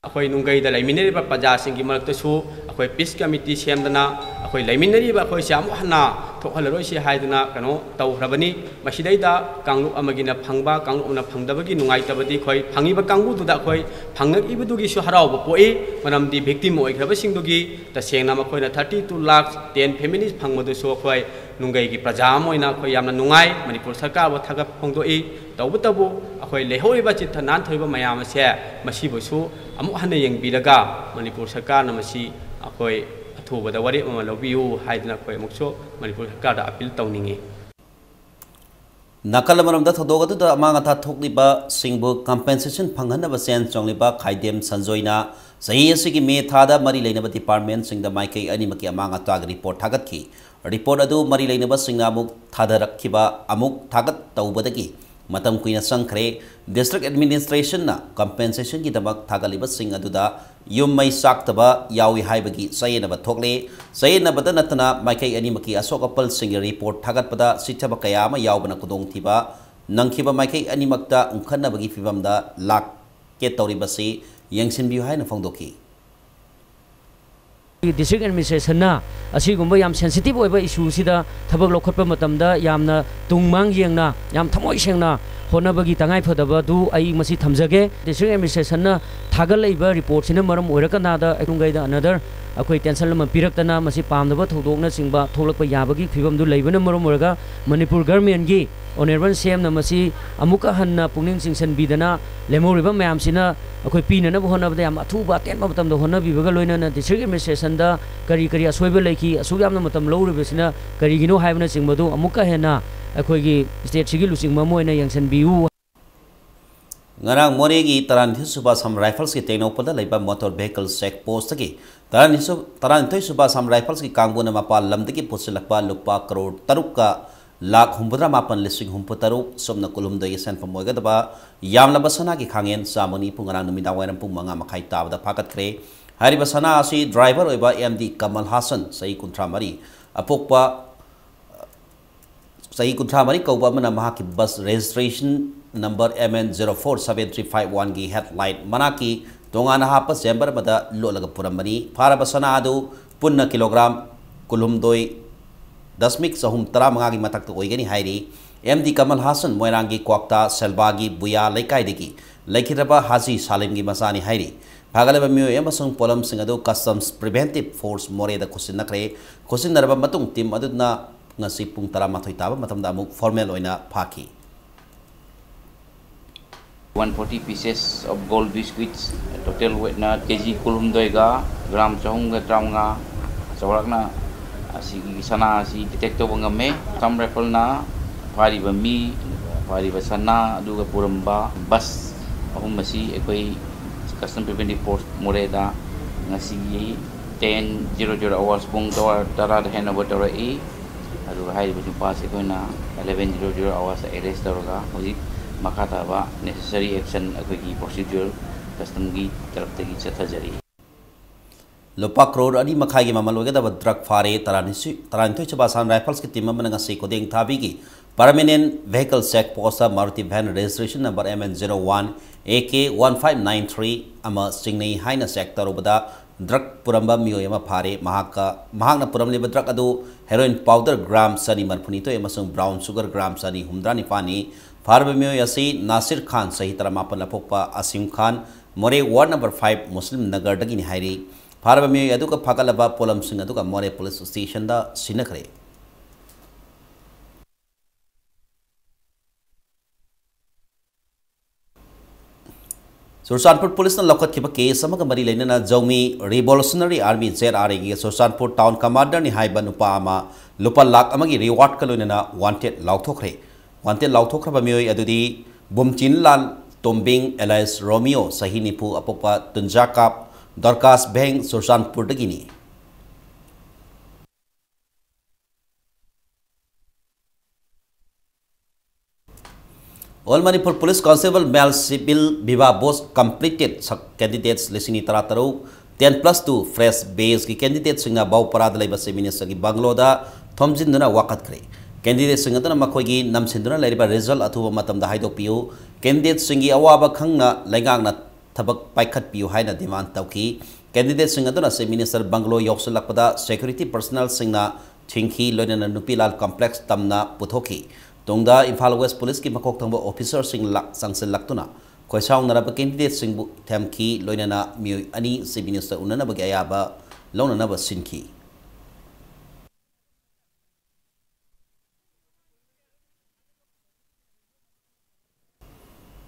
ꯑꯩꯈꯣꯏ ꯅꯨꯡꯒꯩꯗ ꯂꯩꯃꯤꯟꯅꯔꯤꯕ ꯄ꯭ꯔꯖꯥꯁꯤꯡꯒꯤ ꯃꯔꯛꯇꯁꯨ ꯑꯩꯈꯣꯏ ꯄꯤꯁ ꯀꯃꯤꯇꯤ ꯁꯦꯝꯗꯅ ꯑꯩꯈꯣꯏ ꯂꯩꯃꯤꯟꯅꯔꯤꯕ ꯑꯩꯈꯣꯏꯁꯦ ꯑꯃꯨꯛ ꯍꯟꯅ ꯊꯣꯛꯍꯜꯂꯔꯣꯏꯁꯤ ꯍꯥꯏꯗꯨꯅ ꯀꯩꯅꯣ ꯇꯧꯈ꯭ꯔꯕꯅꯤ꯫ ꯃꯁꯤꯗꯩꯗ ꯀꯥꯡꯂꯨꯞ ꯑꯃꯒꯤꯅ ꯐꯪꯕ, ꯀꯥꯡꯂꯨꯞ ꯑꯃꯅ ꯐꯪꯗꯕꯒꯤ ꯅꯨꯡꯉꯥꯏꯇꯕꯗꯤ ꯑꯩꯈꯣꯏ ꯐꯪꯉꯤꯕ ꯀꯥꯡꯕꯨꯗꯨꯗ ꯑꯩꯈꯣꯏ ꯐꯪꯉꯛꯏꯕꯗꯨꯒꯤꯁꯨ ꯍꯔꯥꯎꯕ ꯄꯣꯛꯏ꯫ ꯃꯔꯝꯗꯤ ꯚꯤꯛꯇꯤꯝ ꯑꯣꯏꯈ꯭ꯔꯕꯁꯤꯡꯗꯨꯒꯤ ꯇꯁꯦꯡꯅ ꯃꯈꯣꯏꯅ thirty two lakhs ten families ꯐꯪꯕꯗꯨꯁꯨ ꯑꯩꯈꯣꯏ ꯅꯨꯡꯒꯩꯒꯤ ꯄ꯭ꯔꯖꯥ ꯑꯃ ꯑꯣꯏꯅ ꯑꯩꯈꯣꯏ ꯌꯥꯝꯅ ꯅꯨꯡꯉꯥꯏ꯫ ꯃꯅꯤꯄꯨꯔ ꯁꯔꯀꯥꯔꯕꯨ ꯊꯥꯒꯠꯄ ꯐꯣꯡꯗꯣꯛꯏ꯫ ꯇꯧꯕꯇꯕꯨ ꯑꯩꯈꯣꯏ ꯂꯩꯍꯧꯔꯤꯕ ꯆꯤꯠꯊ ꯅꯥꯟꯊꯣꯏꯕ ꯃꯌꯥꯝ ꯑꯁꯦ ꯃꯁꯤꯕꯨꯁꯨ ꯑꯃꯨꯛ ꯍꯟꯅ ꯌꯦꯡꯕꯤꯔꯒ ꯃꯅꯤꯄꯨꯔ ꯁꯔꯀꯥꯔꯅ ꯃꯁꯤ ꯑꯩꯈꯣꯏ ꯑꯊꯨꯕꯗ ꯋꯥꯔꯦꯞ ꯑꯃ ꯂꯧꯕꯤꯌꯨ ꯍꯥꯏꯗꯅ ꯑꯩꯈꯣꯏ ꯑꯃꯨꯛꯁꯨ ꯃꯅꯤꯄꯨꯔ ꯁꯔꯀꯥꯔꯗ ꯑꯄꯤꯜ ꯇꯧꯅꯤꯡꯉꯤ꯫ ꯅꯥꯀꯜ ꯑꯃꯔꯣꯝꯗ ꯊꯧꯗꯣꯛ ꯑꯗꯨꯗ ꯑꯃꯥꯡ ꯑꯇꯥ ꯊꯣꯛꯂꯤꯕꯁꯤꯡꯕꯨ ꯀꯝꯄꯦꯟꯁꯦꯁꯟ ꯐꯪꯍꯟꯅꯕ ꯆꯦꯟ ꯆꯣꯡꯂꯤꯕ ꯈꯥꯏꯗꯦꯝ ꯁꯟꯖꯣꯏꯅ ꯆꯍꯤ ꯑꯁꯤꯒꯤ ꯃꯦ ꯊꯥꯗ ꯃꯔꯤ ꯂꯩꯅꯕ ꯗꯤꯄꯥꯔꯠꯃꯦꯟꯁꯤꯡꯗ ꯃꯥꯏꯀꯩ ꯑꯅꯤꯃꯛꯀꯤ ꯑꯃꯥꯡ ꯑꯇꯥꯒꯤ ꯔꯤꯄꯣꯔꯠ ꯊꯥꯒꯠꯈꯤ꯫ ꯔꯤꯄꯣꯔꯠ ꯑꯗꯨ ꯃꯔꯤ ꯂꯩꯅꯕꯁꯤꯡꯅ ꯑꯃꯨꯛ ꯊꯥꯗꯔꯛꯈꯤꯕ, ꯑꯃꯨꯛ ꯊꯥꯒꯠ ꯇꯧꯕꯗꯒꯤ ꯃꯇꯝ ꯀꯨꯏꯅ ꯆꯪꯈ꯭ꯔꯦ꯫ ꯗꯤꯁꯇ꯭ꯔꯤꯛ ꯑꯦꯗꯃꯤꯅꯤꯁꯇ꯭ꯔꯦꯁꯟꯅ ꯀꯝꯄꯦꯟꯁꯦꯁꯟꯒꯤꯗꯃꯛ ꯊꯥꯒꯠꯂꯤꯕꯁꯤꯡ ꯑꯗꯨꯗ ꯌꯨꯝ ꯃꯩ ꯆꯥꯛꯇꯕ ꯌꯥꯎꯏ ꯍꯥꯏꯕꯒꯤ ꯆꯌꯦꯠꯅꯕ ꯊꯣꯛꯂꯦ꯫ ꯆꯌꯦꯠꯅꯕꯗ ꯅꯠꯇꯅ ꯃꯥꯏꯀꯩ ꯑꯅꯤꯃꯛꯀꯤ ꯑꯁꯣꯛ ꯑꯄꯜꯁꯤꯡꯒꯤ ꯔꯤꯄꯣꯔꯠ ꯊꯥꯒꯠꯄꯗ ꯁꯤꯊꯕ ꯀꯌꯥ ꯑꯃ ꯌꯥꯎꯕꯅ ꯈꯨꯗꯣꯡꯊꯤꯕ ꯅꯪꯈꯤꯕ ꯃꯥꯏꯀꯩ ꯑꯅꯤꯃꯛꯇ ꯎꯪꯈꯠꯅꯕꯒꯤ ꯐꯤꯕꯝꯗ ꯂꯥꯛꯀꯦ ꯇꯧꯔꯤꯕꯁꯤ ꯌꯦꯡꯁꯤꯟꯕꯤꯌꯨ ꯍꯥꯏꯅ ꯐꯣꯡꯗꯣꯛꯈꯤ꯫ ꯗꯤꯁꯇ꯭ꯔꯤꯛ ꯑꯦꯗꯃꯤꯅꯤꯁꯇ꯭ꯔꯦꯁꯟꯅ ꯑꯁꯤꯒꯨꯝꯕ ꯌꯥꯝ ꯁꯦꯟꯁꯤꯇꯤꯚ ꯑꯣꯏꯕ ꯏꯁꯨꯁꯤꯗ ꯊꯕꯛ ꯂꯧꯈꯠꯄ ꯃꯇꯝꯗ ꯌꯥꯝꯅ ꯇꯨꯡ ꯃꯥꯡ ꯌꯦꯡꯅ, ꯌꯥꯝ ꯊꯃꯣꯏ ꯁꯦꯡꯅ ꯍꯣꯠꯅꯕꯒꯤ ꯇꯉꯥꯏ ꯐꯗꯕꯗꯨ ꯑꯩ ꯃꯁꯤ ꯊꯝꯖꯒꯦ꯫ ꯗꯤꯁꯇ꯭ꯔꯤꯛ ꯑꯦꯗꯃꯤꯅꯤꯁꯇ꯭ꯔꯦꯁꯟꯅ ꯊꯥꯒꯠꯂꯛꯏꯕ ꯔꯤꯄꯣꯔꯠꯁꯤꯅ ꯃꯔꯝ ꯑꯣꯏꯔꯀꯥꯟꯗ ꯑꯩꯈꯣꯏꯗ ꯑꯅꯗꯔ ꯑꯩꯈꯣꯏ ꯇꯦꯟꯁꯟ ꯑꯃ ꯄꯤꯔꯛꯇꯅ ꯃꯁꯤ ꯄꯥꯝꯗꯕ ꯊꯧꯗꯣꯛꯅꯆꯤꯡꯕ ꯊꯣꯛꯂꯛꯄ ꯌꯥꯕꯒꯤ ꯐꯤꯕꯝꯗꯨ ꯂꯩꯕꯅ ꯃꯔꯝ ꯑꯣꯏꯔꯒ ꯃꯅꯤꯄꯨꯔ ꯒꯔꯃꯦꯟꯒꯤ ꯑꯣꯅꯔꯦꯕꯜ ꯁꯤ ꯑꯦꯝꯅ ꯃꯁꯤ ꯑꯃꯨꯛꯀ ꯍꯟꯅ ꯄꯨꯛꯅꯤꯡ ꯆꯤꯡꯁꯤꯟꯕꯤꯗꯅ ꯂꯦꯝꯍꯧꯔꯤꯕ ꯃꯌꯥꯝꯁꯤꯅ ꯑꯩꯈꯣꯏ ꯄꯤꯅꯅꯕ ꯍꯣꯠꯅꯕꯗ ꯌꯥꯝ ꯑꯊꯨꯕ ꯑꯇꯦꯟꯕ ꯃꯇꯝꯗ ꯍꯣꯠꯅꯕꯤꯕꯒ ꯂꯣꯏꯅꯅ ꯗꯤꯁꯇ꯭ꯔꯤꯛ ꯑꯦꯗꯃꯤꯅꯤꯁꯇ꯭ꯔꯦꯁꯟꯗ ꯀꯔꯤ ꯀꯔꯤ ꯑꯁꯣꯏꯕ ꯂꯩꯈꯤ, ꯑꯁꯨꯛ ꯌꯥꯝꯅ ꯃꯇꯝ ꯂꯧꯔꯤꯕꯁꯤꯅ ꯀꯔꯤꯒꯤꯅꯣ ꯍꯥꯏꯕꯅꯆꯤꯡꯕꯗꯨ ꯑꯃꯨꯛꯀ ꯍꯦꯟꯅ ꯑꯩꯈꯣꯏꯒꯤ ꯁ꯭ꯇꯦꯠꯁꯤꯒꯤ ꯂꯨꯆꯤꯡꯕ ꯑꯃ ꯑꯣꯏꯅ ꯌꯦꯡꯁꯤꯟꯕꯤꯌꯨ꯫ ꯉꯔꯥꯡ ꯃꯣꯔꯦꯒꯤ ꯇꯔꯥꯅꯤꯊꯣꯏ ꯁꯨꯕ ꯑꯁꯥꯝ ꯔꯥꯏꯐꯜꯁꯀꯤ ꯇꯦꯡꯅꯧꯄꯜꯗ ꯂꯩꯕ ꯃꯣꯇꯣꯔ ꯚꯦꯍꯤꯀꯜ ꯆꯦꯛ ꯄꯣꯁꯇꯒꯤ ꯇꯔꯥꯅꯤꯊꯣꯏ ꯁꯨꯕ ꯑꯁꯥꯝ ꯔꯥꯏꯐꯜꯁꯀꯤ ꯀꯥꯡꯕꯨꯅ ꯃꯄꯥꯟ ꯂꯝꯗꯒꯤ ꯄꯨꯁꯤꯜꯂꯛꯄ ꯂꯨꯄꯥ ꯀꯔꯣꯔ ꯇꯔꯨꯛꯀ ꯂꯥꯈ ꯍꯨꯝꯐꯨꯇꯔꯥ ꯃꯥꯄꯟ ꯂꯤꯁꯤꯡ ꯍꯨꯝꯐꯨꯇꯔꯨꯛ ꯁꯨꯞꯅ ꯀꯨꯟꯍꯨꯝꯗꯣꯏꯒꯤ ꯁꯦꯟꯐꯝ ꯑꯣꯏꯒꯗꯕ ꯌꯥꯝꯂꯕ ꯁꯅꯥꯒꯤ ꯈꯥꯡꯉꯦꯟ ꯆꯥꯝꯃ ꯅꯤꯐꯨ ꯉꯔꯥꯡ ꯅꯨꯃꯤꯗꯥꯡ ꯋꯥꯏꯔꯝ ꯄꯨꯡ ꯃꯉꯥ ꯃꯈꯥꯏ ꯇꯥꯕꯗ ꯐꯥꯒꯠꯈ꯭ꯔꯦ꯫ ꯍꯥꯏꯔꯤꯕ ꯁꯅꯥ ꯑꯁꯤ ꯗ꯭ꯔꯥꯏꯚꯔ ꯑꯣꯏꯕ ꯑꯦꯝ ꯗꯤ ꯀꯃꯜ ꯍꯥꯁꯟ, ꯆꯍꯤ ꯀꯨꯟꯊ꯭ꯔꯥ ꯃꯔꯤ, ꯑꯄꯣꯛꯄ, ꯆꯍꯤ ꯀꯨꯟꯊ꯭ꯔꯥ ꯃꯔꯤ ꯀꯧꯕ ꯑꯃꯅ ꯃꯍꯥꯛꯀꯤ bus registration number M N zero four seven three five one ꯒꯤ ꯍꯦꯗꯂꯥꯏꯠ ꯃꯅꯥꯛꯀꯤ ꯇꯣꯉꯥꯟꯅ ꯍꯥꯞꯄ ꯆꯦꯝꯕꯔ ꯑꯃꯗ ꯂꯣꯠꯂꯒ ꯄꯨꯔꯝꯕꯅꯤ꯫ ꯐꯥꯔꯕ ꯁꯅꯥ ꯑꯗꯨ ꯄꯨꯟꯅ ꯀꯤꯂꯣꯒ꯭ꯔꯥꯝ ꯀꯨꯟꯍꯨꯝꯗꯣꯏ ꯗꯁꯃꯤꯛ ꯆꯍꯨꯝ ꯇꯔꯥꯃꯉꯥꯒꯤ ꯃꯊꯛꯇ ꯑꯣꯏꯒꯅꯤ ꯍꯥꯏꯔꯤ꯫ ꯑꯦꯝ ꯗꯤ ꯀꯃꯜ ꯍꯥꯁꯟ ꯃꯣꯏꯔꯥꯡꯒꯤ ꯀ꯭ꯋꯥꯛꯇꯥ ꯁꯦꯜꯕꯥꯒꯤ ꯕꯨꯌꯥ ꯂꯩꯀꯥꯏꯗꯒꯤ ꯂꯩꯈꯤꯗ꯭ꯔꯕ ꯍꯥꯖꯤ ꯁꯥꯂꯤꯝꯒꯤ ꯃꯆꯥꯅꯤ ꯍꯥꯏꯔꯤ꯫ ꯐꯥꯒꯠꯂꯕ ꯃꯤꯑꯣꯏ ꯑꯃꯁꯨꯡ ꯄꯣꯠꯂꯝꯁꯤꯡ ꯑꯗꯨ Customs Preventive Force ꯃꯣꯔꯦꯗ ꯈꯨꯠꯁꯤꯟꯅꯈ꯭ꯔꯦ꯫ ꯈꯨꯠꯁꯤꯟꯅꯔꯕ ꯃꯇꯨꯡ ꯇꯤꯝ ꯑꯗꯨꯅ ꯉꯁꯤ ꯄꯨꯡ ꯇꯔꯥꯃꯥꯊꯣꯏ ꯇꯥꯕ ꯃꯇꯝꯗ ꯑꯃꯨꯛ ꯐꯣꯔꯃꯦꯜ ꯑꯣꯏꯅ ꯐꯥꯈꯤ꯫ One forty pieces of gold biscuits, total weightꯅ ꯀꯦ ꯖꯤ ꯀꯨꯟꯍꯨꯝꯗꯣꯏꯒ ꯒ꯭ꯔꯥꯝ ꯆꯍꯨꯝꯒ ꯇꯔꯥꯃꯉꯥ ꯆꯥꯎꯔꯥꯛꯅ ꯑꯁꯤꯒꯤ ꯁꯅꯥ ꯑꯁꯤ detect ꯇꯧꯕ ꯉꯝꯃꯦ꯫ Assam Riflesꯅ ꯐꯥꯔꯤꯕ ꯃꯤ, ꯐꯥꯔꯤꯕ ꯁꯅꯥ, ꯑꯗꯨꯒ ꯄꯨꯔꯝꯕ ꯕꯁ ꯑꯍꯨꯝ ꯑꯁꯤ ꯑꯩꯈꯣꯏ Customs Preventive Force ꯃꯣꯔꯦꯗ ꯉꯁꯤꯒꯤ ten zero zero hours, ꯄꯨꯡ ꯇꯔꯥ, ꯇꯔꯥꯗ hand over ꯇꯧꯔꯛꯏ꯫ ꯑꯗꯨꯒ ꯍꯥꯏꯔꯤꯕ ꯅꯨꯄꯥꯁꯤ ꯑꯩꯈꯣꯏꯅ eleven zero zero hours arrest ꯇꯧꯔꯒ ꯍꯧꯖꯤꯛ ꯃꯈꯥ ꯇꯥꯕ necessary action ꯑꯩꯈꯣꯏꯒꯤ procedure Customs ꯀꯤ ꯇꯔꯞꯇꯒꯤ ꯆꯠꯊꯖꯔꯤ꯫ ꯂꯨꯄꯥ ꯀ꯭ꯔꯣꯔ ꯑꯅꯤ ꯃꯈꯥꯏꯒꯤ ꯃꯃꯜ ꯑꯣꯏꯒꯗꯕ ꯗ꯭ꯔꯒ ꯐꯥꯔꯦ꯫ ꯇꯔꯥꯅꯤꯊꯣꯏ, ꯇꯔꯥꯅꯤꯊꯣꯏ ꯁꯨꯕ Assam Riflesꯀꯤ ꯇꯤꯝ ꯑꯃꯅ ꯉꯁꯤ ꯈꯨꯗꯦꯡ ꯊꯥꯕꯤꯒꯤ Permanent Vehicle Check Postꯇ Maruti van registration number M N zero one A K one five nine three ꯑꯃ ꯆꯤꯡꯅꯩ ꯍꯥꯏꯅ check ꯇꯧꯔꯨꯕꯗ ꯗ꯭ꯔꯒ ꯄꯨꯔꯝꯕ ꯃꯤꯑꯣꯏ ꯑꯃ ꯐꯥꯔꯦ꯫ ꯃꯍꯥꯛꯀ, ꯃꯍꯥꯛꯅ ꯄꯨꯔꯝꯂꯤꯕ ꯗ꯭ꯔꯒ ꯑꯗꯨ heroin powder gram ꯆꯅꯤ ꯃꯔꯤꯐꯨꯅꯤꯊꯣꯏ ꯑꯃꯁꯨꯡ brown sugar gram ꯆꯅꯤ ꯍꯨꯝꯗ꯭ꯔꯥ ꯅꯤꯄꯥꯟꯅꯤ꯫ ꯐꯥꯔꯕ ꯃꯤꯑꯣꯏ ꯑꯁꯤ ꯅꯥꯁꯤꯔ ꯈꯥꯟ, ꯆꯍꯤ ꯇꯔꯥꯃꯥꯄꯟ, ꯑꯄꯣꯛꯄ ꯑꯁꯤꯝ ꯈꯥꯟ, ꯃꯣꯔꯦ ward number five ꯃꯨꯁꯂꯤꯝ ꯅꯒꯔꯗꯒꯤꯅꯤ ꯍꯥꯏꯔꯤ꯫ ꯐꯥꯔꯕ ꯃꯤꯑꯣꯏ ꯑꯗꯨꯒ ꯐꯥꯒꯠꯂꯕ ꯄꯣꯠꯂꯝꯁꯤꯡ ꯑꯗꯨꯒ ꯃꯣꯔꯦ police stationꯗ ꯁꯤꯟꯅꯈ꯭ꯔꯦ꯫ ꯆꯨꯔꯆꯥꯟꯄꯨꯔ ꯄꯨꯂꯤꯁꯅ ꯂꯧꯈꯠꯈꯤꯕ case ꯑꯃꯒ ꯃꯔꯤ ꯂꯩꯅꯅ ꯖꯧꯃꯤ Revolutionary Army, Z R A ꯒꯤ ꯆꯨꯔꯆꯥꯟꯄꯨꯔ town commanderꯅꯤ ꯍꯥꯏꯕ ꯅꯨꯄꯥ ꯑꯃ ꯂꯨꯄꯥ ꯂꯥꯈ ꯑꯃꯒꯤ rewardꯀ ꯂꯣꯏꯅꯅ wanted ꯂꯥꯎꯊꯣꯛꯈ꯭ꯔꯦ꯫ Wanted ꯂꯥꯎꯊꯣꯛꯈ꯭ꯔꯕ ꯃꯤꯑꯣꯏ ꯑꯗꯨꯗꯤ ꯕꯨꯝꯆꯤꯟꯂꯥꯜ ꯇꯣꯝꯕꯤꯡ alias ꯔꯣꯃꯤꯌꯣ, ꯆꯍꯤ ꯅꯤꯐꯨ, ꯑꯄꯣꯛꯄ ꯇꯨꯟꯖꯥꯀꯥꯞ ꯗꯔꯀꯥꯁ ꯚꯦꯡ, ꯆꯨꯔꯆꯥꯟꯄꯨꯔꯗꯒꯤꯅꯤ꯫ All Manipur Police Constable Male Civil Viva Post completed candidates ꯂꯤꯁꯤꯡ ꯇꯔꯥ ꯇꯔꯨꯛ, ten plus two fresh batchꯀꯤ candidateꯁꯤꯡꯅ ꯕꯥꯎꯄꯔꯥꯗ ꯂꯩꯕ Chief Ministerꯒꯤ bungalow ꯗ ꯊꯣꯝꯖꯤꯟꯗꯨꯅ ꯋꯥꯀꯠꯈ꯭ꯔꯦ꯫ Candidateꯁꯤꯡ ꯑꯗꯨꯅ ꯃꯈꯣꯏꯒꯤ ꯅꯝꯁꯤꯟꯗꯨꯅ ꯂꯩꯔꯤꯕ result ꯑꯊꯨꯕ ꯃꯇꯝꯗ ꯍꯥꯏꯗꯣꯛꯄꯤꯌꯨ, candidateꯁꯤꯡꯒꯤ ꯑꯋꯥꯕ ꯈꯪꯅ ꯂꯩꯉꯥꯛꯅ ꯊꯕꯛ ꯄꯥꯏꯈꯠꯄꯤꯌꯨ ꯍꯥꯏꯅ demand ꯇꯧꯈꯤ꯫ Candidateꯁꯤꯡ ꯑꯗꯨꯅ Chief Minister bungalow ꯌꯧꯁꯤꯜꯂꯛꯄꯗ security personnelꯁꯤꯡꯅ ꯊꯤꯡꯈꯤ, ꯂꯣꯏꯅꯅ ꯅꯨꯄꯤꯂꯥꯜ complex ꯇꯝꯅ ꯄꯨꯊꯣꯛꯈꯤ꯫ ꯇꯨꯡꯗ ꯏꯝꯐꯥꯜ West Policeꯀꯤ ꯃꯀꯣꯛ ꯊꯪꯕ officerꯁꯤꯡ ꯂꯥꯛ-, ꯆꯪꯁꯤꯜꯂꯛꯇꯨꯅ ꯈꯣꯏꯁꯥꯎꯅꯔꯕ candidateꯁꯤꯡꯕꯨ ꯊꯦꯝꯈꯤ, ꯂꯣꯏꯅꯅ ꯃꯤꯑꯣꯏ ꯑꯅꯤ Chief Minister ꯎꯅꯅꯕꯒꯤ ꯑꯌꯥꯕ ꯂꯧꯅꯅꯕ ꯁꯤꯟꯈꯤ꯫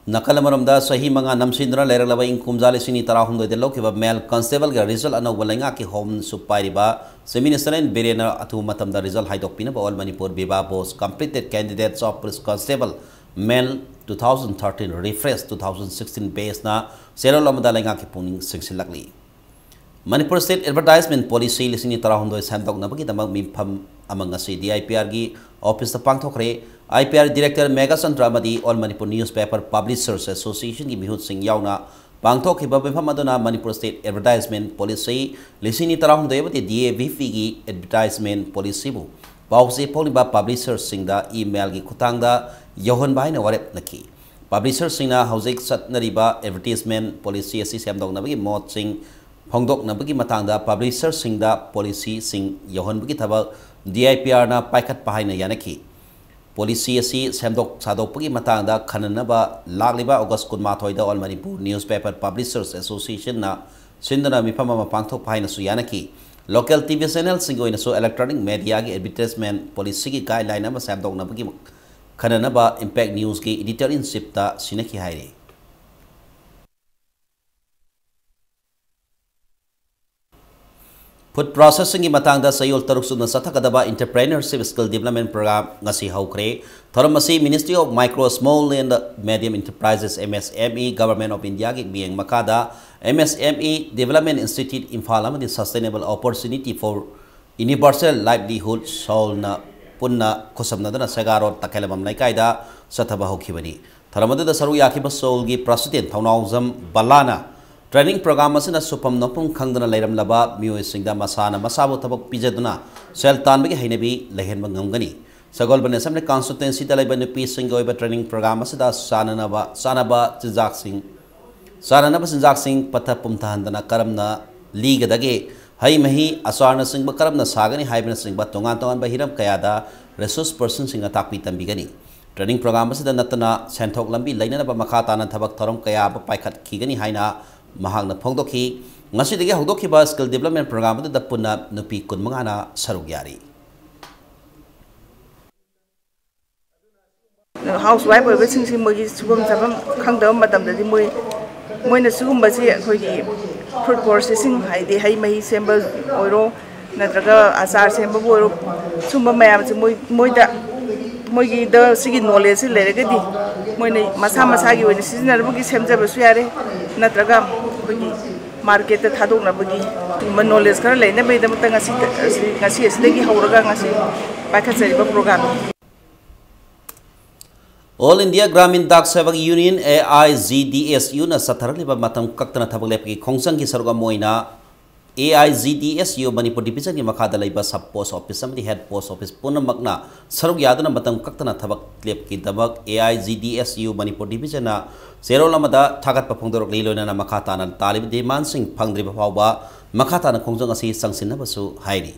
ꯅꯥꯀꯜ ꯑꯃꯔꯣꯝꯗ, ꯆꯍꯤ ꯃꯉꯥ ꯅꯝꯁꯤꯟꯗꯨꯅ ꯂꯩꯔꯛꯂꯕ ꯏꯪ ꯀꯨꯝꯖꯥ ꯂꯤꯁꯤꯡ ꯑꯅꯤ ꯇꯔꯥꯍꯨꯝꯗꯣꯏꯗ ꯂꯧꯈꯤꯕ male constableꯒꯤ result ꯑꯅꯧꯕ ꯂꯩꯉꯥꯛꯀꯤ ꯍꯣꯝꯁꯨ ꯄꯥꯏꯔꯤꯕ Chief Minister ꯑꯦꯟ ꯕꯤꯔꯦꯟꯅ ꯑꯊꯨꯕ ꯃꯇꯝꯗ result ꯍꯥꯏꯗꯣꯛꯄꯤꯅꯕ All Manipur Viva Voce completed candidates of police constable male two thousand thirteen refresh two thousand sixteen batchꯅ ꯆꯦꯔꯣꯜ ꯑꯃꯗ ꯂꯩꯉꯥꯛꯀꯤ ꯄꯨꯛꯅꯤꯡ ꯆꯤꯡꯁꯤꯜꯂꯛꯂꯤ꯫ ꯃꯅꯤꯄꯨꯔ State Advertisement Policy ꯂꯤꯁꯤꯡ ꯑꯅꯤ ꯇꯔꯥꯍꯨꯝꯗꯣꯏ ꯁꯦꯝꯗꯣꯛꯅꯕꯒꯤꯗꯃꯛ ꯃꯤꯐꯝ ꯑꯃ ꯉꯁꯤ DIPRꯒꯤ officeꯇ ꯄꯥꯡꯊꯣꯛꯈ꯭ꯔꯦ꯫ IPR Director ꯃꯦꯘꯆꯟꯗ꯭ꯔ ꯑꯃꯗꯤ All Manipur Newspaper Publishers Associationꯒꯤ ꯃꯤꯍꯨꯠꯁꯤꯡ ꯌꯥꯎꯅ ꯄꯥꯡꯊꯣꯛꯈꯤꯕ ꯃꯤꯐꯝ ꯑꯗꯨꯅ ꯃꯅꯤꯄꯨꯔ State Advertisement Policy ꯂꯤꯁꯤꯡ ꯑꯅꯤ ꯇꯔꯥꯍꯨꯝꯗꯣꯏ ꯑꯃꯗꯤ DAVPꯒꯤ advertisement policyꯕꯨ ꯄꯥꯎꯆꯦ ꯐꯣꯡꯂꯤꯕ publisherꯁꯤꯡꯗ emailꯒꯤ ꯈꯨꯠꯊꯥꯡꯗ ꯌꯧꯍꯟꯕ ꯍꯥꯏꯅ ꯋꯥꯔꯦꯞ ꯅꯈꯤ꯫ Publisherꯁꯤꯡꯅ ꯍꯧꯖꯤꯛ ꯆꯠꯅꯔꯤꯕ advertisement policy ꯑꯁꯤ ꯁꯦꯝꯗꯣꯛꯅꯕꯒꯤ ꯃꯣꯠꯁꯤꯡ ꯐꯣꯡꯗꯣꯛꯅꯕꯒꯤ ꯃꯇꯥꯡꯗ publisherꯁꯤꯡꯗ policyꯁꯤꯡ ꯌꯧꯍꯟꯕꯒꯤ ꯊꯕꯛ DIPRꯅ ꯄꯥꯏꯈꯠꯄ ꯍꯥꯏꯅ ꯌꯥꯅꯈꯤ꯫ Policy ꯑꯁꯤ ꯁꯦꯝꯗꯣꯛ ꯁꯥꯗꯣꯛꯄꯒꯤ ꯃꯇꯥꯡꯗ ꯈꯟꯅꯅꯕ ꯂꯥꯛꯂꯤꯕ August ꯀꯨꯟꯃꯥꯊꯣꯏꯗ All Manipur Newspaper Publishers Associationꯅ ꯁꯤꯟꯗꯨꯅ ꯃꯤꯐꯝ ꯑꯃ ꯄꯥꯡꯊꯣꯛꯄ ꯍꯥꯏꯅꯁꯨ ꯌꯥꯅꯈꯤ꯫ Local TV channelꯁꯤꯡꯒꯤ ꯑꯣꯏꯅꯁꯨ electronic mediaꯒꯤ advertisement policyꯒꯤ guideline ꯑꯃ ꯁꯦꯝꯗꯣꯛꯅꯕꯒꯤ ꯈꯟꯅꯅꯕ Impact Newsꯀꯤ editor in chiefꯇ ꯁꯤꯟꯅꯈꯤ ꯍꯥꯏꯔꯤ꯫ Food processingꯒꯤ ꯃꯇꯥꯡꯗ ꯆꯌꯣꯜ ꯇꯔꯨꯛ ꯆꯨꯞꯅ ꯆꯠꯊꯒꯗꯕ Entrepreneurship Skill Development Program ꯉꯁꯤ ꯍꯧꯈ꯭ꯔꯦ꯫ ꯊꯧꯔꯝ ꯑꯁꯤ Ministry of Micro, Small and Medium Enterprises, MSME, Government of Indiaꯒꯤ ꯃꯤꯠꯌꯦꯡ ꯃꯈꯥꯗ MSME Development Institute ꯏꯝꯐꯥꯜ ꯑꯃꯗꯤ Sustainable Opportunity for Universal Livelihood, ꯁꯣꯜꯅ ꯄꯨꯟꯅ ꯈꯨꯠꯁꯝꯅꯗꯨꯅ ꯁꯦꯒꯥꯔꯣꯗ ꯇꯈꯦꯂꯝꯕꯝ ꯂꯩꯀꯥꯏꯗ ꯆꯠꯊꯕ ꯍꯧꯈꯤꯕꯅꯤ꯫ ꯊꯧꯔꯝ ꯑꯗꯨꯗ ꯁꯔꯨꯛ ꯌꯥꯈꯤꯕ ꯁꯣꯜꯒꯤ President ꯊꯧꯅꯥꯎꯖꯝ ꯕꯂꯥꯅ training program ꯑꯁꯤꯅ ꯁꯨꯐꯝ ꯅꯣꯝꯐꯝ ꯈꯪꯗꯅ ꯂꯩꯔꯝꯂꯕ ꯃꯤꯑꯣꯏꯁꯤꯡꯗ ꯃꯁꯥꯅ ꯃꯁꯥꯕꯨ ꯊꯕꯛ ꯄꯤꯖꯗꯨꯅ ꯁꯦꯜ ꯇꯥꯟꯕꯒꯤ ꯍꯩꯅꯕꯤ ꯂꯩꯍꯟꯕ ꯉꯝꯒꯅꯤ꯫ ꯁꯒꯣꯜꯕꯟ Assembly Constituencyꯗ ꯂꯩꯕ ꯅꯨꯄꯤꯁꯤꯡꯒꯤ ꯑꯣꯏꯕ training program ꯑꯁꯤꯗ ꯆꯥꯅꯅꯕ, ꯆꯥꯅꯕ ꯆꯤꯟꯖꯥꯛꯁꯤꯡ ꯆꯥꯅꯅꯕ ꯆꯤꯟꯖꯥꯛꯁꯤꯡ ꯄꯠꯊ ꯄꯨꯝꯊꯍꯟꯗꯅ ꯀꯔꯝꯅ ꯂꯤꯒꯗꯒꯦ, ꯍꯩ ꯃꯍꯤ, ꯑꯆꯥꯔꯅꯆꯤꯡꯕ ꯀꯔꯝꯅ ꯁꯥꯒꯅꯤ ꯍꯥꯏꯕꯅꯆꯤꯡꯕ ꯇꯣꯉꯥꯟ ꯇꯣꯉꯥꯟꯕ ꯍꯤꯔꯝ ꯀꯌꯥꯗ resource personꯁꯤꯡꯅ ꯇꯥꯛꯄꯤ ꯇꯝꯕꯤꯒꯅꯤ꯫ Training program ꯑꯁꯤꯗ ꯅꯠꯇꯅ ꯁꯦꯟꯊꯣꯛ ꯂꯝꯕꯤ ꯂꯩꯅꯅꯕ ꯃꯈꯥ ꯇꯥꯅ ꯊꯕꯛ ꯊꯧꯔꯝ ꯀꯌꯥ ꯑꯃ ꯄꯥꯏꯈꯠꯈꯤꯒꯅꯤ ꯍꯥꯏꯅ ꯃꯍꯥꯛꯅ ꯐꯣꯡꯗꯣꯛꯈꯤ꯫ ꯉꯁꯤꯗꯒꯤ ꯍꯧꯗꯣꯛꯈꯤꯕ skill development program ꯑꯗꯨꯗ ꯄꯨꯟꯅ ꯅꯨꯄꯤ ꯀꯨꯟꯃꯉꯥꯅ ꯁꯔꯨꯛ ꯌꯥꯔꯤ꯫ House wife ꯑꯣꯏꯕꯁꯤꯡꯁꯤ ꯃꯣꯏꯒꯤ ꯁꯨꯐꯝ ꯆꯥꯐꯝ ꯈꯪꯗꯕ ꯃꯇꯝꯗꯗꯤ ꯃꯣꯏ, ꯃꯣꯏꯅ ꯁꯤꯒꯨꯝꯕꯁꯤ ꯑꯩꯈꯣꯏꯒꯤ fruit processing, ꯍꯥꯏꯗꯤ ꯍꯩ ꯃꯍꯤ ꯁꯦꯝꯕ ꯑꯣꯏꯔꯣ, ꯅꯠꯇ꯭ꯔꯒ ꯑꯆꯥꯔ ꯁꯦꯝꯕꯕꯨ ꯑꯣꯏꯔꯣ, ꯁꯨꯝꯕ ꯃꯌꯥꯝꯁꯦ ꯃꯣꯏ, ꯃꯣꯏꯗ, ꯃꯣꯏꯒꯤꯗ ꯁꯤꯒꯤ knowledgeꯁꯤ ꯂꯩꯔꯒꯗꯤ ꯃꯣꯏꯅ ꯃꯁꯥ ꯃꯁꯥꯒꯤ ꯑꯣꯏꯅ ꯁꯤꯖꯤꯟꯅꯅꯕꯒꯤ ꯁꯦꯝꯖꯕꯁꯨ ꯌꯥꯔꯦ, ꯅꯠꯇ꯭ꯔꯒ ꯑꯩꯈꯣꯏꯒꯤ marketꯇ ꯊꯥꯗꯣꯛꯅꯕꯒꯤ ꯁꯤꯒꯨꯝꯕ knowledge ꯈꯔ ꯂꯩꯅꯕꯒꯤꯗꯃꯛꯇ ꯉꯁꯤ, ꯉꯁꯤ ꯑꯁꯤꯗꯒꯤ ꯍꯧꯔꯒ ꯉꯁꯤ ꯄꯥꯏꯈꯠꯆꯔꯤꯕ programꯅꯤ꯫ All India Gramin Dak Sevak Union, AIGDSUꯅ ꯆꯠꯊꯔꯛꯂꯤꯕ ꯃꯇꯝ ꯀꯛꯇꯅ ꯊꯕꯛ ꯂꯦꯞꯄꯒꯤ ꯈꯣꯡꯖꯪꯒꯤ ꯁꯔꯨꯛ ꯑꯃ ꯑꯣꯏꯅ AIGDSU ꯃꯅꯤꯄꯨꯔ divisionꯒꯤ ꯃꯈꯥꯗ ꯂꯩꯕ sub post office ꯑꯃꯗꯤ head post office ꯄꯨꯝꯅꯃꯛꯅ ꯁꯔꯨꯛ ꯌꯥꯗꯨꯅ ꯃꯇꯝ ꯀꯛꯇꯅ ꯊꯕꯛ ꯂꯦꯞꯀꯤꯗꯃꯛ AIGDSU ꯃꯅꯤꯄꯨꯔ divisionꯅ ꯆꯦꯔꯣꯜ ꯑꯃꯗ ꯊꯥꯒꯠꯄ ꯐꯣꯡꯗꯣꯔꯛꯂꯤ꯫ ꯂꯣꯏꯅꯅ ꯃꯈꯥ ꯇꯥꯅ ꯇꯥꯜꯂꯤꯕ demandꯁꯤꯡ ꯐꯪꯗ꯭ꯔꯤꯕ ꯐꯥꯎꯕ ꯃꯈꯥ ꯇꯥꯅ ꯈꯣꯡꯖꯪ ꯑꯁꯤ ꯆꯪꯁꯤꯟꯅꯕꯁꯨ ꯍꯥꯏꯔꯤ꯫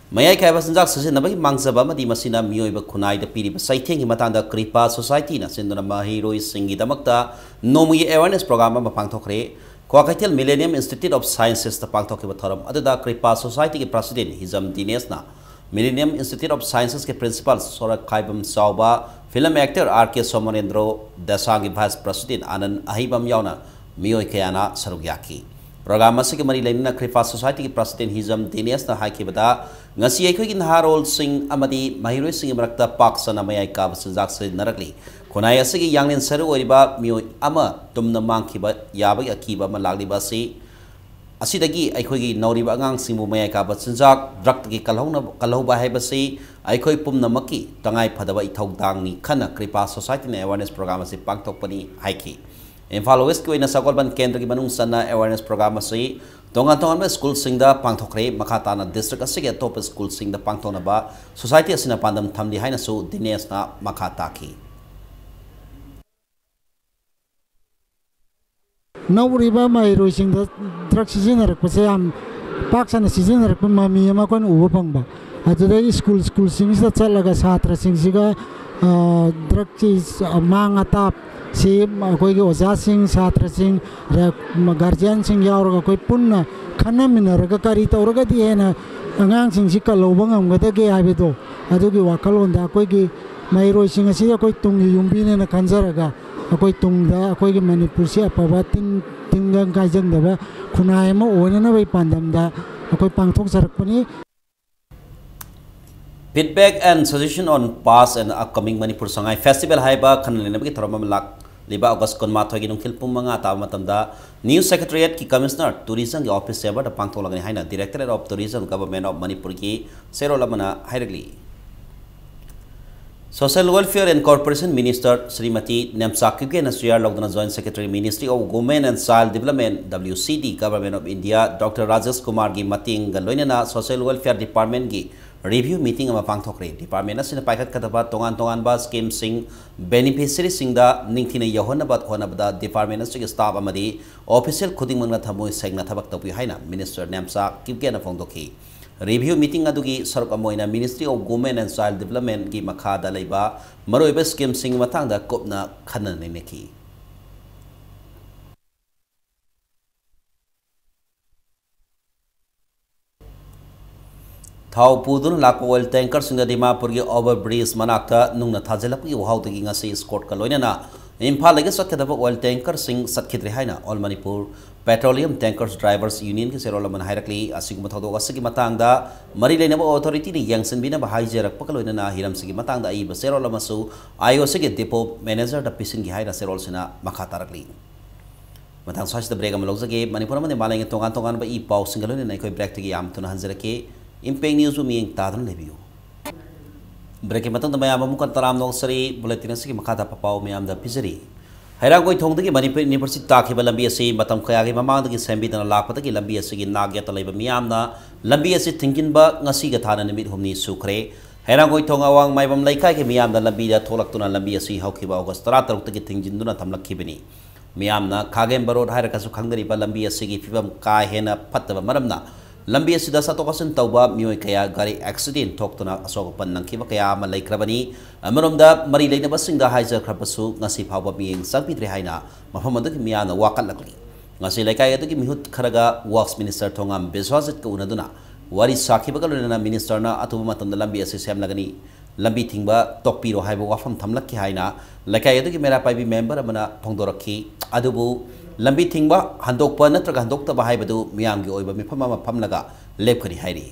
ꯃꯌꯥꯏ ꯀꯥꯏꯕ ꯆꯤꯟꯖꯥꯛ ꯁꯤꯖꯤꯟꯅꯕꯒꯤ ꯃꯥꯡꯖꯕ ꯑꯃꯗꯤ ꯃꯁꯤꯅ ꯃꯤꯑꯣꯏꯕ ꯈꯨꯟꯅꯥꯏꯗ ꯄꯤꯔꯤꯕ ꯆꯩꯊꯦꯡꯒꯤ ꯃꯇꯥꯡꯗ ꯀ꯭ꯔꯤꯄꯥ societyꯅ ꯁꯤꯟꯗꯨꯅ ꯃꯍꯩꯔꯣꯏꯁꯤꯡꯒꯤꯗꯃꯛꯇ ꯅꯣꯡꯃꯒꯤ awareness program ꯑꯃ ꯄꯥꯡꯊꯣꯛꯈ꯭ꯔꯦ꯫ ꯀ꯭ꯋꯥꯀꯩꯊꯦꯜ Millennium Institute of Sciencesꯇ ꯄꯥꯡꯊꯣꯛꯈꯤꯕ ꯊꯧꯔꯝ ꯑꯗꯨꯗ ꯀ꯭ꯔꯤꯄꯥ societyꯒꯤ president Hijam ꯗꯤꯅꯦꯁꯅ Millennium Institute of Sciencesꯀꯤ principal ꯁꯣꯔꯛ ꯈꯥꯏꯕꯝ ꯆꯥꯎꯕ, film actor R K Somorendro, ꯗꯁꯥꯡꯒꯤ vice president ꯑꯅꯟ ꯑꯍꯩꯕꯝ ꯌꯥꯎꯅ ꯃꯤꯑꯣꯏ ꯀꯌꯥꯅ ꯁꯔꯨꯛ ꯌꯥꯈꯤ꯫ Program ꯑꯁꯤꯒ ꯃꯔꯤ ꯂꯩꯅꯅ ꯀ꯭ꯔꯤꯄꯥ societyꯒꯤ president ꯍꯤꯖꯝ ꯗꯤꯅꯦꯁꯅ ꯍꯥꯏꯈꯤꯕꯗ, ꯉꯁꯤ ꯑꯩꯈꯣꯏꯒꯤ ꯅꯍꯥꯔꯣꯜꯁꯤꯡ ꯑꯃꯗꯤ ꯃꯍꯩꯔꯣꯏꯁꯤꯡꯒꯤ ꯃꯔꯛꯇ ꯄꯥꯛ ꯁꯟꯅ ꯃꯌꯥꯏ ꯀꯥꯕ ꯆꯤꯟꯖꯥꯛ ꯁꯤꯖꯤꯟꯅꯔꯛꯂꯤ꯫ ꯈꯨꯟꯅꯥꯏ ꯑꯁꯤꯒꯤ ꯌꯥꯡꯂꯦꯟ ꯁꯔꯨ ꯑꯣꯏꯔꯤꯕ ꯃꯤꯑꯣꯏ ꯑꯃ ꯇꯨꯝꯅ ꯃꯥꯡꯈꯤꯕ ꯌꯥꯕꯒꯤ ꯑꯀꯤꯕ ꯑꯃ ꯂꯥꯛꯂꯤꯕ ꯑꯁꯤ, ꯑꯁꯤꯗꯒꯤ ꯑꯩꯈꯣꯏꯒꯤ ꯅꯧꯔꯤꯕ ꯑꯉꯥꯡꯁꯤꯡꯕꯨ ꯃꯌꯥꯏ ꯀꯥꯕ ꯆꯤꯟꯖꯥꯛ, drugꯇꯒꯤ ꯀꯜꯍꯧꯅꯕ, ꯀꯜꯍꯧꯕ ꯍꯥꯏꯕꯁꯤ ꯑꯩꯈꯣꯏ ꯄꯨꯝꯅꯃꯛꯀꯤ ꯇꯉꯥꯏ ꯐꯗꯕ ꯏꯊꯧꯗꯥꯡꯅꯤ ꯈꯟꯅ ꯀ꯭ꯔꯤꯄꯥ societyꯅ awareness program ꯑꯁꯤ ꯄꯥꯡꯊꯣꯛꯄꯅꯤ ꯍꯥꯏꯈꯤ꯫ ꯏꯝꯐꯥꯜ Westꯀꯤ ꯑꯣꯏꯅ ꯁꯒꯣꯜꯕꯟ ꯀꯦꯟꯗ꯭ꯔꯒꯤ ꯃꯅꯨꯡ ꯆꯟꯅ awareness program ꯑꯁꯤ ꯇꯣꯉꯥꯟ ꯇꯣꯉꯥꯟꯕ schoolꯁꯤꯡꯗ ꯄꯥꯡꯊꯣꯛꯈ꯭ꯔꯦ꯫ ꯃꯈꯥ ꯇꯥꯅ district ꯑꯁꯤꯒꯤ ꯑꯇꯣꯞꯄ schoolꯁꯤꯡꯗ ꯄꯥꯡꯊꯣꯛꯅꯕ society ꯑꯁꯤꯅ ꯄꯥꯟꯗꯝ ꯊꯝꯂꯤ ꯍꯥꯏꯅꯁꯨ ꯗꯤꯅꯦꯁꯅ ꯃꯈꯥ ꯇꯥꯈꯤ꯫ ꯅꯧꯔꯤꯕ ꯃꯍꯩꯔꯣꯏꯁꯤꯡꯗ ꯗ꯭ꯔꯒ ꯁꯤꯖꯤꯟꯅꯔꯛꯄꯁꯦ ꯌꯥꯝ ꯄꯥꯛ ꯁꯟꯅ ꯁꯤꯖꯤꯟꯅꯔꯛꯄ ꯃꯃꯤ ꯑꯃ ꯑꯩꯈꯣꯏꯅ ꯎꯕ ꯐꯪꯕ꯫ ꯑꯗꯨꯗꯒꯤ ꯁ꯭ꯀꯨꯜ ꯁ꯭ꯀꯨꯜꯁꯤꯡꯁꯤꯗ ꯆꯠꯂꯒ ꯁꯥꯇ꯭ꯔꯁꯤꯡꯁꯤꯒ ꯗ꯭ꯔꯒꯀꯤ ꯃꯥꯡ ꯑꯇꯥꯞꯁꯤ ꯑꯩꯈꯣꯏꯒꯤ ꯑꯣꯖꯥꯁꯤꯡ, ꯁꯥꯇ꯭ꯔꯁꯤꯡ, ꯒꯥꯔꯖꯤꯌꯥꯟꯁꯤꯡ ꯌꯥꯎꯔꯒ ꯑꯩꯈꯣꯏ ꯄꯨꯟꯅ ꯈꯟꯅꯃꯤꯟꯅꯔꯒ ꯀꯔꯤ ꯇꯧꯔꯒꯗꯤ ꯍꯦꯟꯅ ꯑꯉꯥꯡꯁꯤꯡꯁꯤ ꯀꯜꯍꯧꯕ ꯉꯝꯒꯗꯒꯦ ꯍꯥꯏꯕꯗꯣ, ꯑꯗꯨꯒꯤ ꯋꯥꯈꯜꯂꯣꯟꯗ ꯑꯩꯈꯣꯏꯒꯤ ꯃꯍꯩꯔꯣꯏꯁꯤꯡ ꯑꯁꯤ ꯑꯩꯈꯣꯏ ꯇꯨꯡꯒꯤ ꯌꯨꯝꯕꯤꯅꯦꯅ ꯈꯟꯖꯔꯒ ꯑꯩꯈꯣꯏ ꯇꯨꯡꯗ ꯑꯩꯈꯣꯏꯒꯤ ꯃꯅꯤꯄꯨꯔꯁꯤ ꯑꯐꯕ ꯇꯤꯟ ꯇꯤꯟꯒꯪ ꯀꯥꯏꯖꯪꯗꯕ ꯈꯨꯟꯅꯥꯏ ꯑꯃ ꯑꯣꯏꯅꯅꯕꯒꯤ ꯄꯥꯟꯗꯝꯗ ꯑꯩꯈꯣꯏ ꯄꯥꯡꯊꯣꯛꯆꯔꯛꯄꯅꯤ꯫ Feedback and suggestion on past and upcoming Manipur Sangai Festival ꯍꯥꯏꯕ ꯈꯟꯅ ꯅꯩꯅꯕꯒꯤ ꯊꯧꯔꯝ ꯑꯃ ꯂꯥꯛꯂꯤꯕ August ꯀꯨꯟꯃꯥꯊꯣꯏꯒꯤ ꯅꯨꯡꯊꯤꯜ ꯄꯨꯡ ꯃꯉꯥ ꯇꯥꯕ ꯃꯇꯝꯗ New Secretariat ꯀꯤ Commissioner Tourism ꯒꯤ office chamber ꯗ ꯄꯥꯡꯊꯣꯛꯂꯒꯅꯤ ꯍꯥꯏꯅ Directorate of Tourism, Government of Manipur ꯒꯤ ꯆꯦꯔꯣꯜ ꯑꯃꯅ ꯍꯥꯏꯔꯛꯂꯤ꯫ Social Welfare and Corporation Minister Shrimati Nemcha ꯀꯤꯞꯒꯦꯅ ꯆꯦꯌꯥꯔ ꯂꯧꯗꯨꯅ Joint Secretary, Ministry of Women and Child Development, W C D, Government of India, Doctor Rajesh ꯀꯨꯃꯥꯔꯒꯤ ꯃꯇꯦꯡꯒ ꯂꯣꯏꯅꯅ Social Welfare Department ꯒꯤ review meeting ꯑꯃ ꯄꯥꯡꯊꯣꯛꯈ꯭ꯔꯦ꯫ Department ꯑꯁꯤꯅ ꯄꯥꯏꯈꯠꯀꯗꯕ ꯇꯣꯉꯥꯟ ꯇꯣꯉꯥꯟꯕ scheme ꯁꯤꯡ beneficiary ꯁꯤꯡꯗ ꯅꯤꯡꯊꯤꯅ ꯌꯧꯍꯟꯅꯕ ꯍꯣꯠꯅꯕꯗ department ꯑꯁꯤꯒꯤ staff ꯑꯃꯗꯤ official ꯈꯨꯗꯤꯡꯃꯛꯅ ꯊꯃꯣꯏ ꯁꯦꯡꯅ ꯊꯕꯛ ꯇꯧꯕꯤꯌꯨ ꯍꯥꯏꯅ Minister ꯅꯦꯝꯆꯥ ꯀꯤꯞꯒꯦꯅ ꯐꯣꯡꯗꯣꯛꯈꯤ꯫ Review meeting ꯑꯗꯨꯒꯤ ꯁꯔꯨꯛ ꯑꯃ ꯑꯣꯏꯅ Ministry of Women and Child Development ꯒꯤ ꯃꯈꯥꯗ ꯂꯩꯕ ꯃꯔꯨꯑꯣꯏꯕ scheme ꯁꯤꯡꯒꯤ ꯃꯇꯥꯡꯗ ꯀꯨꯞꯅ ꯈꯟꯅ ꯅꯩꯅꯈꯤ꯫ ꯊꯥꯎ ꯄꯨꯗꯨꯅ ꯂꯥꯛꯄ oil tanker ꯁꯤꯡꯗ ꯗꯤꯃꯥꯄꯨꯔꯒꯤ over bridge ꯃꯅꯥꯛꯇ ꯅꯨꯡꯅ ꯊꯥꯖꯤꯜꯂꯛꯄꯒꯤ ꯋꯥꯍꯧꯗꯒꯤ ꯉꯁꯤ escort ꯀ ꯂꯣꯏꯅꯅ ꯏꯝꯐꯥꯜꯗꯒꯤ ꯆꯠꯀꯗꯕ oil tanker ꯁꯤꯡ ꯆꯠꯈꯤꯗ꯭ꯔꯦ ꯍꯥꯏꯅ All Manipur Petroleum Tankers Drivers Union ꯒꯤ ꯆꯦꯔꯣꯜ ꯑꯃꯅ ꯍꯥꯏꯔꯛꯂꯤ꯫ ꯑꯁꯤꯒꯨꯝꯕ ꯊꯧꯗꯣꯛ ꯑꯁꯤꯒꯤ ꯃꯇꯥꯡꯗ ꯃꯔꯤ ꯂꯩꯅꯕ authority ꯅ ꯌꯦꯡꯁꯤꯟꯕꯤꯅꯕ ꯍꯥꯏꯖꯔꯛꯄꯒ ꯂꯣꯏꯅꯅ ꯍꯤꯔꯝꯁꯤꯒꯤ ꯃꯇꯥꯡꯗ ꯑꯏꯕ ꯆꯦꯔꯣꯜ ꯑꯃꯁꯨ I O C ꯒꯤ depot manager ꯗ ꯄꯤꯁꯤꯟꯈꯤ ꯍꯥꯏꯅ ꯆꯦꯔꯣꯜꯁꯤꯅ ꯃꯈꯥ ꯇꯥꯔꯛꯂꯤ꯫ ꯃꯊꯪ ꯁ꯭ꯋꯥꯏꯁꯤꯗ break ꯑꯃ ꯂꯧꯖꯒꯦ꯫ ꯃꯅꯤꯄꯨꯔ ꯑꯃꯗꯤ ꯃꯥꯂꯦꯝꯒꯤ ꯇꯣꯉꯥꯟ ꯇꯣꯉꯥꯟꯕ ꯏ ꯄꯥꯎꯁꯤꯡꯒ ꯂꯣꯏꯅꯅ ꯑꯩꯈꯣꯏ break ꯇꯒꯤ ꯌꯥꯝ ꯊꯨꯅ ꯍꯟꯖꯔꯛꯀꯦ꯫ Impact News ꯕꯨ ꯃꯤꯠꯌꯦꯡ ꯇꯥꯗꯨꯅ ꯂꯩꯕꯤꯌꯨ꯫ Break ꯀꯤ ꯃꯇꯨꯡꯗ ꯃꯌꯥꯝ ꯑꯃꯨꯛ ꯍꯟꯅ ꯇꯔꯥꯝꯅ ꯑꯣꯛꯆꯔꯤ꯫ Bulletin ꯑꯁꯤꯒꯤ ꯃꯈꯥ ꯇꯥꯕ ꯄꯥꯎ ꯃꯌꯥꯝꯗ ꯄꯤꯖꯔꯤ꯫ ꯍꯩꯔꯥꯡꯒꯣꯏꯊꯣꯡꯗꯒꯤ ꯃꯅꯤꯄꯨꯔ University ꯇꯥꯈꯤꯕ ꯂꯝꯕꯤ ꯑꯁꯤ ꯃꯇꯝ ꯀꯌꯥꯒꯤ ꯃꯃꯥꯡꯗꯒꯤ ꯁꯦꯝꯕꯤꯗꯅ ꯂꯥꯛꯄꯗꯒꯤ ꯂꯝꯕꯤ ꯑꯁꯤꯒꯤ ꯅꯥꯛ ꯌꯦꯠꯇ ꯂꯩꯕ ꯃꯤꯌꯥꯝꯅ ꯂꯝꯕꯤ ꯑꯁꯤ ꯊꯤꯡꯖꯤꯟꯕ ꯉꯁꯤꯒ ꯊꯥꯅ ꯅꯨꯃꯤꯠ ꯍꯨꯝꯅꯤ ꯁꯨꯈ꯭ꯔꯦ꯫ ꯍꯩꯔꯥꯡꯒꯣꯏꯊꯣꯡ ꯑꯋꯥꯡ ꯃꯥꯏꯕꯝ ꯂꯩꯀꯥꯏꯒꯤ ꯃꯤꯌꯥꯝꯅ ꯂꯝꯕꯤꯗ ꯊꯣꯛꯂꯛꯇꯨꯅ ꯂꯝꯕꯤ ꯑꯁꯤ ꯍꯧꯈꯤꯕ August ꯇꯔꯥꯇꯔꯨꯛꯇꯒꯤ ꯊꯤꯡꯖꯤꯟꯗꯨꯅ ꯊꯝꯂꯛꯈꯤꯕꯅꯤ꯫ ꯃꯤꯌꯥꯝꯅ ꯈꯥꯒꯦꯝꯕ ꯔꯣꯗ ꯍꯥꯏꯔꯒꯁꯨ ꯈꯪꯅꯔꯤꯕ ꯂꯝꯕꯤ ꯑꯁꯤꯒꯤ ꯐꯤꯕꯝ ꯀꯥ ꯍꯦꯟꯅ ꯐꯠꯇꯕ ꯃꯔꯝꯅ ꯂꯝꯕꯤ ꯑꯁꯤꯗ ꯆꯠꯊꯣꯛ ꯆꯠꯁꯤꯟ ꯇꯧꯕ ꯃꯤꯑꯣꯏ ꯀꯌꯥ ꯒꯥꯔꯤ ꯑꯦꯛꯁꯤꯗꯦꯟ ꯊꯣꯛꯇꯨꯅ ꯑꯁꯣꯛ ꯑꯄꯟ ꯅꯪꯈꯤꯕ ꯀꯌꯥ ꯑꯃ ꯂꯩꯈ꯭ꯔꯕꯅꯤ꯫ ꯑꯃꯔꯣꯝꯗ ꯃꯔꯤ ꯂꯩꯅꯕꯁꯤꯡꯗ ꯍꯥꯏꯖꯈ꯭ꯔꯕꯁꯨ ꯉꯁꯤ ꯐꯥꯎꯕ ꯃꯤꯠꯌꯦꯡ ꯆꯪꯕꯤꯗ꯭ꯔꯦ ꯍꯥꯏꯅ ꯃꯐꯝ ꯑꯗꯨꯒꯤ ꯃꯤꯌꯥꯝꯅ ꯋꯥꯀꯠꯂꯛꯂꯤ꯫ ꯉꯁꯤ ꯂꯩꯀꯥꯏ ꯑꯗꯨꯒꯤ ꯃꯤꯍꯨꯠ ꯈꯔꯒ ꯋꯥꯔꯛꯁ ꯃꯤꯅꯤꯁꯇꯔ ꯊꯣꯉꯥꯝ ꯕꯤꯁ꯭ꯋꯥꯖꯤꯠꯀ ꯎꯅꯗꯨꯅ ꯋꯥꯔꯤ ꯁꯥꯈꯤꯕꯒ ꯂꯣꯏꯅꯅ ꯃꯤꯅꯤꯁꯇꯔꯅ ꯑꯊꯨꯕ ꯃꯇꯝꯗ ꯂꯝꯕꯤ ꯑꯁꯤ ꯁꯦꯝꯂꯒꯅꯤ, ꯂꯝꯕꯤ ꯊꯤꯡꯕ ꯇꯣꯛꯄꯤꯔꯣ ꯍꯥꯏꯕ ꯋꯥꯐꯝ ꯊꯝꯂꯛꯈꯤ ꯍꯥꯏꯅ ꯂꯩꯀꯥꯏ ꯑꯗꯨꯒꯤ ꯃꯩꯔꯥ ꯄꯥꯏꯕꯤ ꯃꯦꯝꯕꯔ ꯑꯃꯅ ꯐꯣꯡꯗꯣꯔꯛꯈꯤ꯫ ꯑꯗꯨꯕꯨ ꯂꯝꯕꯤ ꯊꯤꯡꯕ ꯍꯟꯗꯣꯛꯄ ꯅꯠꯇ꯭ꯔꯒ ꯍꯟꯗꯣꯛꯇꯕ ꯍꯥꯏꯕꯗꯨ ꯃꯤꯌꯥꯝꯒꯤ ꯑꯣꯏꯕ ꯃꯤꯐꯝ ꯑꯃ ꯐꯝꯂꯒ ꯂꯦꯞꯀꯅꯤ ꯍꯥꯏꯔꯤ꯫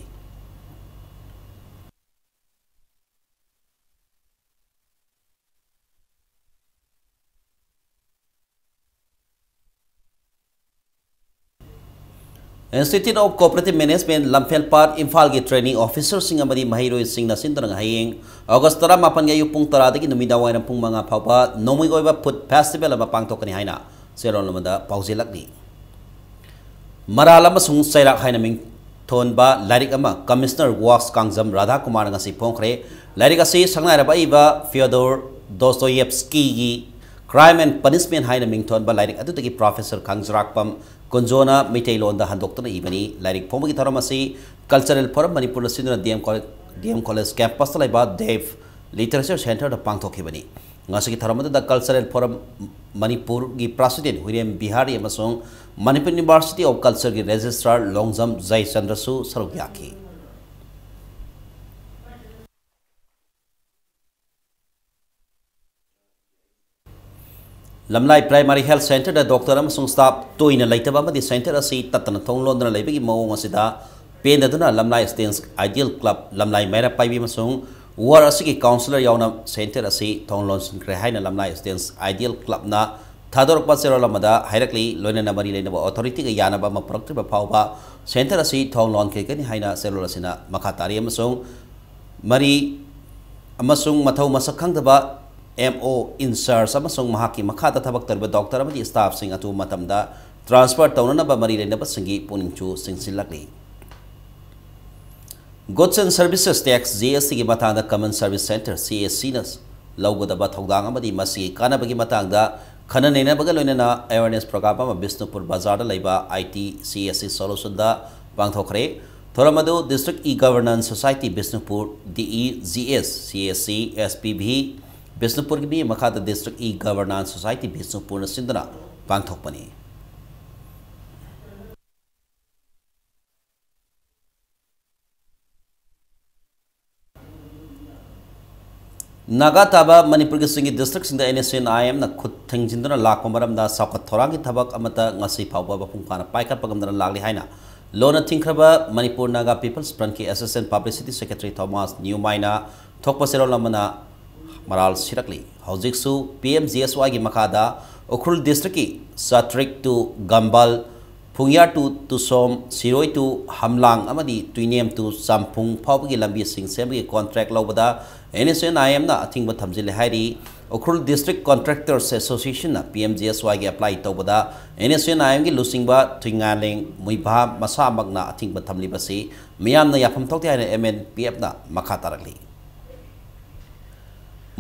Institute of Cooperative Management ꯂꯝꯐꯦꯜꯄꯥꯠ ꯏꯝꯐꯥꯜꯒꯤ ꯇ꯭ꯔꯦꯅꯤꯡ ꯑꯣꯐꯤꯁꯔꯁꯤꯡ ꯑꯃꯗꯤ ꯃꯍꯩꯔꯣꯏꯁꯤꯡꯅ ꯁꯤꯟꯗꯨꯅ ꯍꯌꯦꯡ ꯑꯣꯒꯁ ꯇꯔꯥꯃꯥꯄꯟꯒꯤ ꯑꯌꯨꯛ ꯄꯨꯡ ꯇꯔꯥꯗꯒꯤ ꯅꯨꯃꯤꯗꯥꯡ ꯋꯥꯏꯔꯝ ꯄꯨꯡ ꯃꯉꯥ ꯐꯥꯎꯕ ꯅꯣꯡꯃꯩ ꯑꯣꯏꯕ ꯐꯨꯗ ꯐꯦꯁꯇꯤꯚꯦꯜ ꯑꯃ ꯄꯥꯡꯊꯣꯛꯀꯅꯤ ꯍꯥꯏꯅ ꯆꯦꯔꯣꯜ ꯑꯃꯗ ꯄꯥꯎꯖꯦꯜꯂꯛꯂꯤ꯫ ꯃꯔꯥꯜ ꯑꯃꯁꯨꯡ ꯆꯩꯔꯥꯛ ꯍꯥꯏꯅ ꯃꯤꯡꯊꯣꯟꯕ ꯂꯥꯏꯔꯤꯛ ꯑꯃ ꯀꯃꯤꯁꯅꯔ ꯋꯥꯛꯁ ꯀꯥꯡꯖꯝ ꯔꯥꯙꯥꯀꯨꯃꯥꯔꯅ ꯉꯁꯤ ꯐꯣꯡꯈ꯭ꯔꯦ꯫ ꯂꯥꯏꯔꯤꯛ ꯑꯁꯤ ꯁꯛꯅꯥꯏꯔꯕ ꯑꯏꯕ ꯐꯤꯌꯣꯗꯣꯔ ꯗꯣꯁꯇꯣꯌꯦꯚꯁꯀꯤꯒꯤ Crime and Punishment ꯍꯥꯏꯅ ꯃꯤꯡꯊꯣꯟꯕ ꯂꯥꯏꯔꯤꯛ ꯑꯗꯨꯗꯒꯤ ꯄ꯭ꯔꯣꯐꯦꯁꯔ ꯈꯥꯡꯖꯔꯥꯛꯄꯝ ꯀꯨꯟꯖꯣꯅ ꯃꯤꯇꯩꯂꯣꯟꯗ ꯍꯟꯗꯣꯛꯇꯨꯅ ꯏꯕꯅꯤ꯫ ꯂꯥꯏꯔꯤꯛ ꯐꯣꯡꯕꯒꯤ ꯊꯧꯔꯝ ꯑꯁꯤ ꯀꯜꯆꯔꯦꯜ ꯐꯣꯔꯝ ꯃꯅꯤꯄꯨꯔꯅ ꯁꯤꯟꯗꯨꯅ D M college-, D M college ꯀꯦꯝꯄꯁꯇ ꯂꯩꯕ ꯗꯦꯐ ꯂꯤꯇꯔꯦꯆꯔ ꯁꯦꯟꯇꯔꯗ ꯄꯥꯡꯊꯣꯛꯈꯤꯕꯅꯤ꯫ ꯉꯁꯤꯒꯤ ꯊꯧꯔꯝ ꯑꯗꯨꯗ ꯀꯜꯆꯔꯦꯜ ꯐꯣꯔꯝ ꯃꯅꯤꯄꯨꯔꯒꯤ ꯄ꯭ꯔꯁꯤꯗꯦꯟ ꯍꯨꯏꯔꯦꯝ ꯕꯤꯍꯥꯔꯤ ꯑꯃꯁꯨꯡ ꯃꯅꯤꯄꯨꯔ ꯌꯨꯅꯤꯚꯔꯁꯤꯇꯤ ꯑꯣꯐ ꯀꯜꯆꯔꯒꯤ ꯔꯦꯖꯤꯁꯇ꯭ꯔꯥꯔ ꯂꯣꯡꯖꯝ ꯖꯌꯆꯟꯗ꯭ꯔꯁꯨ ꯁꯔꯨꯛ ꯌꯥꯈꯤ꯫ ꯂꯝꯂꯥꯏ ꯄ꯭ꯔꯥꯏꯃꯥꯔꯤ ꯍꯦꯜꯊ ꯁꯦꯟꯇꯔꯗ ꯗꯣꯛꯇꯔ ꯑꯃꯁꯨꯡ ꯁ꯭ꯇꯥꯐ ꯇꯣꯏꯅ ꯂꯩꯇꯕ ꯑꯃꯗꯤ ꯁꯦꯟꯇꯔ ꯑꯁꯤ ꯇꯠꯇꯅ ꯊꯣꯡ ꯂꯣꯟꯗꯨꯅ ꯂꯩꯕꯒꯤ ꯃꯑꯣꯡ ꯑꯁꯤꯗ ꯄꯦꯟꯗꯗꯨꯅ ꯂꯝꯂꯥꯏ ꯁ꯭ꯇꯦꯟꯁ ꯑꯥꯏꯗꯤꯌꯦꯜ ꯀ꯭ꯂꯕ, ꯂꯝꯂꯥꯏ ꯃꯩꯔꯥ ꯄꯥꯏꯕꯤ ꯑꯃꯁꯨꯡ ꯋꯥꯔꯗ ꯑꯁꯤꯒꯤ ꯀꯥꯎꯟꯁꯤꯂꯔ ꯌꯥꯎꯅ ꯁꯦꯟꯇꯔ ꯑꯁꯤ ꯊꯣꯡ ꯂꯣꯟꯁꯤꯟꯈ꯭ꯔꯦ ꯍꯥꯏꯅ ꯂꯝꯂꯥꯏ ꯁ꯭ꯇꯦꯟꯁ ꯑꯥꯏꯗꯤꯌꯦꯜ ꯀ꯭ꯂꯕꯅ ꯊꯥꯗꯣꯔꯛꯄ ꯆꯦꯔꯣꯜ ꯑꯃꯗ ꯍꯥꯏꯔꯛꯂꯤ꯫ ꯂꯣꯏꯅꯅ ꯃꯔꯤ ꯂꯩꯅꯕ ꯑꯣꯊꯣꯔꯤꯇꯤꯒ ꯌꯥꯅꯕ ꯑꯃ ꯄꯨꯔꯛꯇ꯭ꯔꯤꯕ ꯐꯥꯎꯕ ꯁꯦꯟꯇꯔ ꯑꯁꯤ ꯊꯣꯡ ꯂꯣꯟꯈꯤꯒꯅꯤ ꯍꯥꯏꯅ ꯆꯦꯔꯣꯜ ꯑꯁꯤꯅ ꯃꯈꯥ ꯇꯥꯔꯤ꯫ ꯑꯃꯁꯨꯡ ꯃꯔꯤ ꯑꯃꯁꯨꯡ ꯃꯊꯧ ꯃꯁꯛ ꯈꯪꯗꯕ ꯑꯦꯝ ꯑꯣ ꯏꯟꯆꯥꯔꯖ ꯑꯃꯁꯨꯡ ꯃꯍꯥꯛꯀꯤ ꯃꯈꯥꯗ ꯊꯕꯛ ꯇꯧꯔꯤꯕ ꯗꯣꯛꯇꯔ ꯑꯃꯗꯤ ꯁ꯭ꯇꯥꯐꯁꯤꯡ ꯑꯊꯨꯕ ꯃꯇꯝꯗ ꯇ꯭ꯔꯥꯟꯁꯐꯔ ꯇꯧꯅꯅꯕ ꯃꯔꯤ ꯂꯩꯅꯕꯁꯤꯡꯒꯤ ꯄꯨꯛꯅꯤꯡꯁꯨ ꯆꯤꯡꯁꯤꯜꯂꯛꯂꯤ꯫ Goods and Services Tax, G S ꯇꯤꯒꯤ ꯃꯇꯥꯡꯗ Common Service Centre, C S ꯁꯤꯅ ꯂꯧꯒꯗꯕ ꯊꯧꯗꯥꯡ ꯑꯃꯗꯤ ꯃꯁꯤꯒꯤ ꯀꯥꯟꯅꯕꯒꯤ ꯃꯇꯥꯡꯗ ꯈꯟꯅ ꯅꯩꯅꯕꯒ ꯂꯣꯏꯅꯅ awareness program ꯑꯃ ꯕꯤꯁꯅꯨꯄꯨꯔ ꯕꯖꯥꯔꯗ ꯂꯩꯕ I T C S C solutionꯗ ꯄꯥꯡꯊꯣꯛꯈ꯭ꯔꯦ꯫ ꯊꯧꯔꯝ ꯑꯗꯨ District E-Governance Society Bishnupur, D E G S, C S C, S P B, ꯕꯤꯁꯅꯨꯄꯨꯔꯒꯤ ꯃꯤ ꯃꯈꯥꯗ District E-Governance Society ꯕꯤꯁꯅꯨꯄꯨꯔꯅ ꯁꯤꯟꯗꯨꯅ ꯄꯥꯡꯊꯣꯛꯄꯅꯤ꯫ ꯅꯥꯒꯥ ꯇꯥꯕ ꯃꯅꯤꯄꯨꯔꯒꯤ ꯆꯤꯡꯒꯤ districtꯁꯤꯡꯗ NSCN-IMꯅ ꯈꯨꯠ ꯊꯤꯡꯖꯤꯟꯗꯨꯅ ꯂꯥꯛꯄ ꯃꯔꯝꯗ ꯆꯥꯎꯈꯠ ꯊꯧꯔꯥꯡꯒꯤ ꯊꯕꯛ ꯑꯃꯠꯇ ꯉꯁꯤ ꯐꯥꯎꯕ ꯃꯄꯨꯡ ꯐꯥꯅ ꯄꯥꯏꯈꯠꯄ ꯉꯝꯗꯅ ꯂꯥꯛꯂꯤ ꯍꯥꯏꯅ ꯂꯣꯟꯅ ꯊꯤꯡꯈ꯭ꯔꯕ ꯃꯅꯤꯄꯨꯔ ꯅꯥꯒꯥ People's Frontꯀꯤ Assistant Publicity Secretary ꯊꯣꯃꯥꯁ ꯅ꯭ꯌꯨꯃꯥꯏꯅ ꯊꯣꯛꯄ ꯆꯦꯔꯣꯜ ꯑꯃꯅ ꯃꯔꯥꯜ ꯁꯤꯔꯛꯂꯤ꯫ ꯍꯧꯖꯤꯛꯁꯨ P M G S Yꯒꯤ ꯃꯈꯥꯗ Ukhrul districtꯀꯤ ꯆꯥꯇ꯭ꯔꯤꯛ to ꯒꯝꯕꯜ, ꯐꯨꯡꯌꯥ to ꯇꯨꯁꯣꯝ, Shirui to ꯍꯝꯂꯥꯡ ꯑꯃꯗꯤ ꯇꯨꯏꯅꯦꯝ to ꯆꯝꯐꯨꯡ ꯐꯥꯎꯕꯒꯤ ꯂꯝꯕꯤꯁꯤꯡ ꯁꯦꯝꯕꯒꯤ contract ꯂꯧꯕꯗ NSCN-IMꯅ ꯑꯊꯤꯡꯕ ꯊꯝꯖꯤꯜꯂꯦ ꯍꯥꯏꯔꯤ꯫ Ukhrul District Contractors Associationꯅ P M G S Yꯒꯤ apply ꯇꯧꯕꯗ NSCN-IMꯒꯤ ꯂꯨꯆꯤꯡꯕ ꯊꯨꯏꯉꯥꯂꯦꯡ ꯃꯨꯏꯚꯥ ꯃꯁꯥꯃꯛꯅ ꯑꯊꯤꯡꯕ ꯊꯝꯂꯤꯕꯁꯤ ꯃꯤꯌꯥꯝꯅ ꯌꯥꯐꯝ ꯊꯣꯛꯇꯦ ꯍꯥꯏꯅ M N P Fꯅ ꯃꯈꯥ ꯇꯥꯔꯛꯂꯤ꯫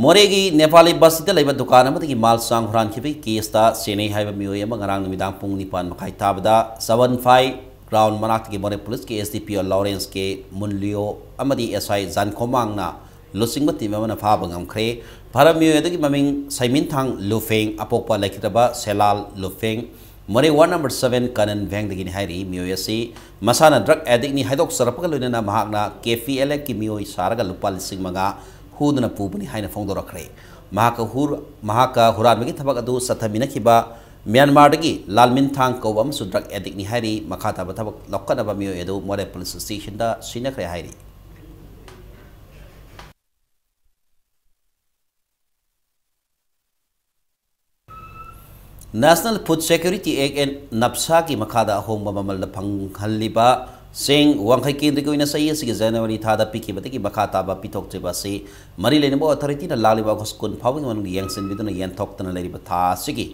ꯃꯣꯔꯦꯒꯤ ꯅꯦꯄꯥꯂꯤ ꯕꯁꯇꯤꯗ ꯂꯩꯕ ꯗꯨꯀꯥꯟ ꯑꯃꯗꯒꯤ ꯃꯥꯜ ꯆꯥꯡ ꯍꯨꯔꯥꯟꯈꯤꯕꯒꯤ caseꯇ ꯆꯦꯟꯅꯩ ꯍꯥꯏꯕ ꯃꯤꯑꯣꯏ ꯑꯃ ꯉꯔꯥꯡ ꯅꯨꯃꯤꯗꯥꯡ ꯄꯨꯡ ꯅꯤꯄꯥꯟ ꯃꯈꯥꯏ ꯇꯥꯕꯗ ꯆꯋꯟꯐꯥꯏ ground ꯃꯅꯥꯛꯇꯒꯤ ꯃꯣꯔꯦ policeꯀꯤ S D P O Lawrence K ꯃꯨꯟꯂꯤꯌꯣ ꯑꯃꯗꯤ S I ꯖꯥꯟꯈꯣꯃꯥꯡꯅ ꯂꯨꯆꯤꯡꯕ team ꯑꯃꯅ ꯐꯥꯕ ꯉꯝꯈ꯭ꯔꯦ꯫ ꯐꯥꯔꯕ ꯃꯤꯑꯣꯏ ꯑꯗꯨꯒꯤ ꯃꯃꯤꯡ ꯁꯩꯃꯤꯟꯊꯥꯡ ꯂꯨꯐꯦꯡ, ꯑꯄꯣꯛꯄ ꯂꯩꯈꯤꯗ꯭ꯔꯕ ꯁꯦꯂꯥꯜ ꯂꯨꯐꯦꯡ, ꯃꯣꯔꯦ ward number seven ꯀꯅꯟ ꯚꯦꯡꯗꯒꯤꯅꯤ ꯍꯥꯏꯔꯤ꯫ ꯃꯤꯑꯣꯏ ꯑꯁꯤ ꯃꯁꯥꯅ drug addictꯅꯤ ꯍꯥꯏꯗꯣꯛꯆꯔꯛꯄꯒ ꯂꯣꯏꯅꯅ ꯃꯍꯥꯛꯅ K P L Fꯀꯤ ꯃꯤꯑꯣꯏ ꯁꯥꯔꯒ ꯂꯨꯄꯥ ꯂꯤꯁꯤꯡ ꯃꯉꯥ ꯍꯨꯗꯨꯅ ꯄꯨꯕꯅꯤ ꯍꯥꯏꯅ ꯐꯣꯡꯗꯣꯔꯛꯈ꯭ꯔꯦ꯫ ꯃꯍꯥꯛꯀ ꯍꯨꯔ-, ꯃꯍꯥꯛꯀ ꯍꯨꯔꯥꯟꯕꯒꯤ ꯊꯕꯛ ꯑꯗꯨ ꯆꯠꯊꯃꯤꯟꯅꯈꯤꯕ ꯃ꯭ꯌꯥꯟꯃꯥꯔꯗꯒꯤ ꯂꯥꯜꯃꯤꯟꯊꯥꯡ ꯀꯧꯕ ꯑꯃꯁꯨ drug addictꯅꯤ ꯍꯥꯏꯔꯤ꯫ ꯃꯈꯥ ꯇꯥꯕ ꯊꯕꯛ ꯂꯧꯈꯠꯅꯕ ꯃꯤꯑꯣꯏ ꯑꯗꯨ ꯃꯣꯔꯦ police stationꯗ ꯁꯤꯟꯅꯈ꯭ꯔꯦ ꯍꯥꯏꯔꯤ꯫ National Food Security Act and NAFSAꯒꯤ ꯃꯈꯥꯗ ꯑꯍꯣꯡꯕ ꯃꯃꯜꯗ ꯐꯪꯍꯜꯂꯤꯕ ꯆꯦꯡ ꯋꯥꯡꯈꯩ ꯀꯦꯟꯗ꯭ꯔꯒꯤ ꯑꯣꯏꯅ ꯆꯍꯤ ꯑꯁꯤꯒꯤ January ꯊꯥꯗ ꯄꯤꯈꯤꯕꯗꯒꯤ ꯃꯈꯥ ꯇꯥꯕ ꯄꯤꯊꯣꯛꯇ꯭ꯔꯤꯕ ꯑꯁꯤ ꯃꯔꯤ ꯂꯩꯅꯕ authorityꯅ ꯂꯥꯛꯂꯤꯕ August ꯀꯨꯟ ꯐꯥꯎꯕꯒꯤ ꯃꯅꯨꯡꯗ ꯌꯦꯡꯁꯤꯟꯕꯤꯗꯨꯅ ꯌꯦꯟꯊꯣꯛꯇꯅ ꯂꯩꯔꯤꯕ ꯊꯥ ꯑꯁꯤꯒꯤ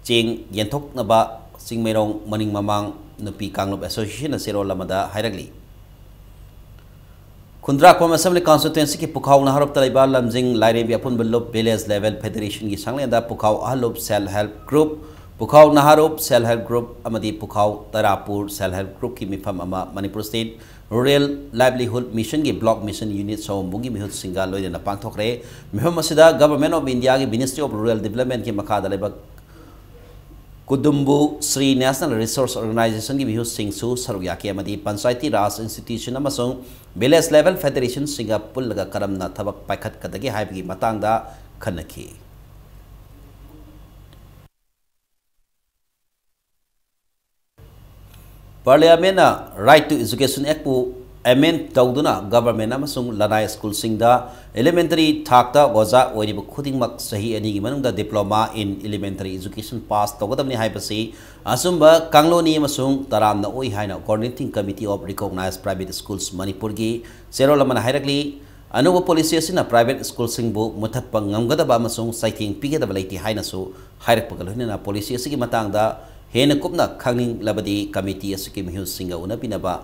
ꯆꯦꯡ ꯌꯦꯟꯊꯣꯛꯅꯕ ꯆꯤꯡꯃꯩꯔꯣꯡ ꯃꯅꯤꯡ ꯃꯃꯥꯡ ꯅꯨꯄꯤ ꯀꯥꯡꯂꯨꯞ Associationꯅ ꯆꯦꯔꯣꯜ ꯑꯃꯗ ꯍꯥꯏꯔꯛꯂꯤ꯫ ꯈꯨꯟꯗ꯭ꯔꯥꯛꯄꯝ Assembly Constituency ꯒꯤ ꯄꯨꯈꯥꯎ ꯅꯍꯥꯔꯣꯞꯇ ꯂꯩꯕ ꯂꯝꯖꯤꯡ ꯂꯥꯏꯔꯦꯝꯕꯤ ꯑꯄꯨꯟꯕ ꯂꯨꯞ Village Level Federation ꯒꯤ ꯁꯪꯂꯦꯟꯗ ꯄꯨꯈꯥꯎ ꯑꯍꯜ ꯂꯨꯞ Self Help Group, ꯄꯨꯈꯥꯎ ꯅꯍꯥꯔꯣꯞ Self Help Group ꯑꯃꯗꯤ ꯄꯨꯈꯥꯎ ꯇꯔꯥꯄꯨꯔ Self Help Group ꯀꯤ ꯃꯤꯐꯝ ꯑꯃ Manipur State Rural Livelihood Mission ꯒꯤ Block Mission Unit ꯁꯑꯣꯝꯕꯨꯡꯒꯤ ꯃꯤꯍꯨꯠꯁꯤꯡꯒ ꯂꯣꯏꯅꯅ ꯄꯥꯡꯊꯣꯛꯈ꯭ꯔꯦ꯫ ꯃꯤꯐꯝ ꯑꯁꯤꯗ Government of India ꯒꯤ Ministry of Rural Development ꯀꯤ ꯃꯈꯥꯗ ꯂꯩꯕ ꯀꯨꯗꯨꯝꯕꯨ ꯁ꯭ꯔꯤ National Resource Organization ꯒꯤ ꯃꯤꯍꯨꯠꯁꯤꯡꯁꯨ ꯁꯔꯨꯛ ꯌꯥꯈꯤ ꯑꯃꯗꯤ Panchayati Raj Institution ꯑꯃꯁꯨꯡ Village Level Federation ꯁꯤꯡꯒ ꯄꯨꯜꯂꯒ ꯀꯔꯝꯅ ꯊꯕꯛ ꯄꯥꯏꯈꯠꯀꯗꯒꯦ ꯍꯥꯏꯕꯒꯤ ꯃꯇꯥꯡꯗ ꯈꯟꯅꯈꯤ꯫ Parliament ꯅ Right to Education Act ꯄꯨ amend ꯇꯧꯗꯨꯅ government ꯑꯃꯁꯨꯡ ꯂꯅꯥꯏ ꯁ꯭ꯀꯨꯜꯁꯤꯡꯗ elementary ꯊꯥꯛꯇ ꯑꯣꯖꯥ ꯑꯣꯏꯔꯤꯕ ꯈꯨꯗꯤꯡꯃꯛ ꯆꯍꯤ ꯑꯅꯤꯒꯤ ꯃꯅꯨꯡꯗ Diploma in Elementary Education pass ꯇꯧꯒꯗꯕꯅꯤ ꯍꯥꯏꯕꯁꯤ ꯑꯆꯨꯝꯕ ꯀꯥꯡꯂꯣꯟꯅꯤ ꯑꯃꯁꯨꯡ ꯇꯔꯥꯝꯅ ꯑꯣꯏ ꯍꯥꯏꯅ Coordinating Committee of Recognized Private Schools ꯃꯅꯤꯄꯨꯔꯒꯤ ꯆꯦꯔꯣꯜ ꯑꯃꯅ ꯍꯥꯏꯔꯛꯂꯤ꯫ ꯑꯅꯧꯕ policy ꯑꯁꯤꯅ private ꯁ꯭ꯀꯨꯜꯁꯤꯡꯕꯨ ꯃꯨꯊꯠꯄ ꯉꯝꯒꯗꯕ ꯑꯃꯁꯨꯡ ꯆꯩꯊꯦꯡ ꯄꯤꯒꯗꯕ ꯂꯩꯇꯦ ꯍꯥꯏꯅꯁꯨ ꯍꯥꯏꯔꯛꯄꯒ ꯂꯣꯏꯅꯅ policy ꯑꯁꯤꯒꯤ ꯃꯇꯥꯡꯗ ꯍꯦꯟꯅ ꯀꯨꯞꯅ ꯈꯪꯅꯤꯡꯂꯕꯗꯤ committee ꯑꯁꯤꯒꯤ ꯃꯤꯍꯨꯠꯁꯤꯡꯒ ꯎꯅꯕꯤꯅꯕ,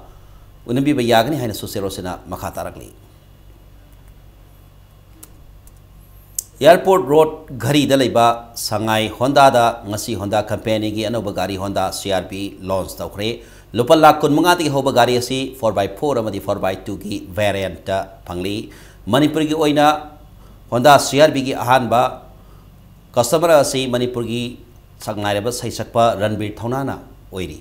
ꯎꯅꯕꯤꯕ ꯌꯥꯒꯅꯤ ꯍꯥꯏꯅꯁꯨ ꯆꯦꯔꯣꯜꯁꯤꯅ ꯃꯈꯥ ꯇꯥꯔꯛꯂꯤ꯫ Airport Road ꯘꯔꯤꯗ ꯂꯩꯕ ꯁꯉꯥꯏ ꯍꯣꯟꯗꯥꯗ ꯉꯁꯤ ꯍꯣꯟꯗꯥ ꯀꯝꯄꯦꯅꯤꯒꯤ ꯑꯅꯧꯕ ꯒꯥꯔꯤ Honda C R V launch ꯇꯧꯈ꯭ꯔꯦ꯫ ꯂꯨꯄꯥ ꯂꯥꯈ ꯀꯨꯟꯃꯉꯥꯗꯒꯤ ꯍꯧꯕ ꯒꯥꯔꯤ ꯑꯁꯤ four by four ꯑꯃꯗꯤ four by two ꯒꯤ variant ꯐꯪꯂꯤ꯫ ꯃꯅꯤꯄꯨꯔꯒꯤ ꯑꯣꯏꯅ ꯍꯣꯟꯗꯥ C R V ꯒꯤ ꯑꯍꯥꯟꯕ customer ꯑꯁꯤ ꯃꯅꯤꯄꯨꯔꯒꯤ ꯁꯛꯅꯥꯏꯔꯕ ꯁꯩꯁꯛꯄ ꯔꯟꯕꯤꯔ ꯊꯧꯅꯥꯅ ꯑꯣꯏꯔꯤ꯫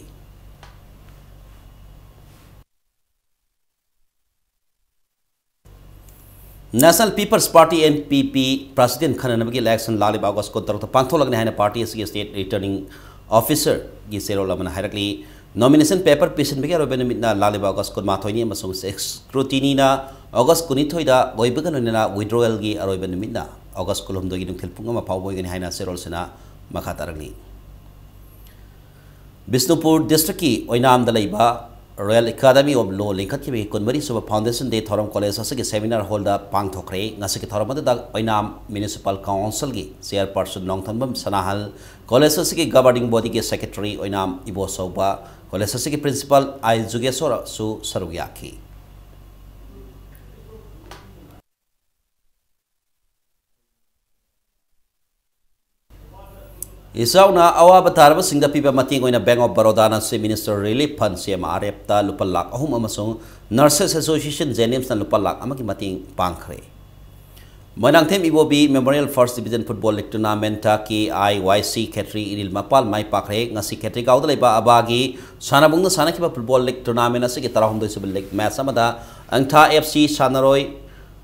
National People's Party, N P P, president ꯈꯟꯅꯅꯕꯒꯤ election ꯂꯥꯛꯂꯤꯕ August ꯀꯨꯟꯇꯔꯨꯛꯇ ꯄꯥꯡꯊꯣꯛꯂꯒꯅꯤ ꯍꯥꯏꯅ party ꯑꯁꯤꯒꯤ state returning officer ꯒꯤ ꯆꯦꯔꯣꯜ ꯑꯃꯅ ꯍꯥꯏꯔꯛꯂꯤ꯫ Nomination paper ꯄꯤꯁꯤꯟꯕꯒꯤ ꯑꯔꯣꯏꯕ ꯅꯨꯃꯤꯠꯅ ꯂꯥꯛꯂꯤꯕ August ꯀꯨꯟꯃꯥꯊꯣꯏꯅꯤ ꯑꯃꯁꯨꯡ scrutiny ꯅ August ꯀꯨꯟꯅꯤꯊꯣꯏꯗ ꯑꯣꯏꯕꯒ ꯂꯣꯏꯅꯅ withdrawal ꯒꯤ ꯑꯔꯣꯏꯕ ꯅꯨꯃꯤꯠꯅ August ꯀꯨꯟꯍꯨꯝꯗꯣꯏꯒꯤ ꯅꯨꯡꯊꯤꯜ ꯄꯨꯡ ꯑꯃ ꯐꯥꯎꯕ ꯑꯣꯏꯒꯅꯤ ꯍꯥꯏꯅ ꯆꯦꯔꯣꯜꯁꯤꯅ ꯃꯈꯥ ꯇꯥꯔꯛꯂꯤ꯫ ꯕꯤꯁꯅꯨꯄꯨꯔ district ꯀꯤ ꯑꯣꯏꯅꯥꯝꯗ ꯂꯩꯕ Royal Academy of Law ꯂꯤꯡꯈꯠꯈꯤꯕꯒꯤ ꯀꯨꯟꯃꯔꯤ ꯁꯨꯕ Foundation Day ꯊꯧꯔꯝ college ꯑꯁꯤꯒꯤ seminar hall ꯗ ꯄꯥꯡꯊꯣꯛꯈ꯭ꯔꯦ꯫ ꯉꯁꯤꯒꯤ ꯊꯧꯔꯝ ꯑꯗꯨꯗ ꯑꯣꯏꯅꯥꯝ Municipal Council ꯒꯤ chairperson ꯅꯣꯡꯊꯣꯝꯕꯝ ꯁꯅꯥꯍꯜ, college ꯑꯁꯤꯒꯤ governing body ꯒꯤ secretary ꯑꯣꯏꯅꯥꯝ ꯏꯕꯣꯆꯧꯕ, college ꯑꯁꯤꯒꯤ principal ꯑꯥꯏ ꯖꯨꯒꯦꯁꯣꯔꯁꯨ ꯁꯔꯨꯛ ꯌꯥꯈꯤ꯫ ꯏꯆꯥꯎꯅ ꯑꯋꯥꯕ ꯇꯥꯔꯕꯁꯤꯡꯗ ꯄꯤꯕ ꯃꯇꯦꯡ ꯑꯣꯏꯅ Bank of Baroda ꯅ Chief Minister Relief Fund, C M R F ꯇ ꯂꯨꯄꯥ ꯂꯥꯈ ꯑꯍꯨꯝ ꯑꯃꯁꯨꯡ Nurses Association JNIMS ꯅ ꯂꯨꯄꯥ ꯂꯥꯈ ꯑꯃꯒꯤ ꯃꯇꯦꯡ ꯄꯥꯡꯈ꯭ꯔꯦ꯫ ꯃꯣꯏꯔꯥꯡꯊꯦꯝ ꯏꯕꯣꯕꯤ Memorial First Division Football League Tournament ꯇ K I Y C ꯈꯦꯇ꯭ꯔꯤ ꯏꯔꯤꯜ ꯃꯄꯥꯜ ꯃꯥꯏ ꯄꯥꯛꯈ꯭ꯔꯦ꯫ ꯉꯁꯤ ꯈꯦꯇ꯭ꯔꯤꯒꯥꯎꯗ ꯂꯩꯕ ꯑꯕꯥꯒꯤ ꯁꯥꯟꯅꯕꯨꯡꯗ ꯁꯥꯟꯅꯈꯤꯕ football league tournament ꯑꯁꯤꯒꯤ ꯇꯔꯥꯍꯨꯝꯗꯣꯏ ꯁꯨꯕ league match ꯑꯃꯗ ꯑꯪꯊꯥ F C ꯁꯥꯟꯅꯔꯣꯏ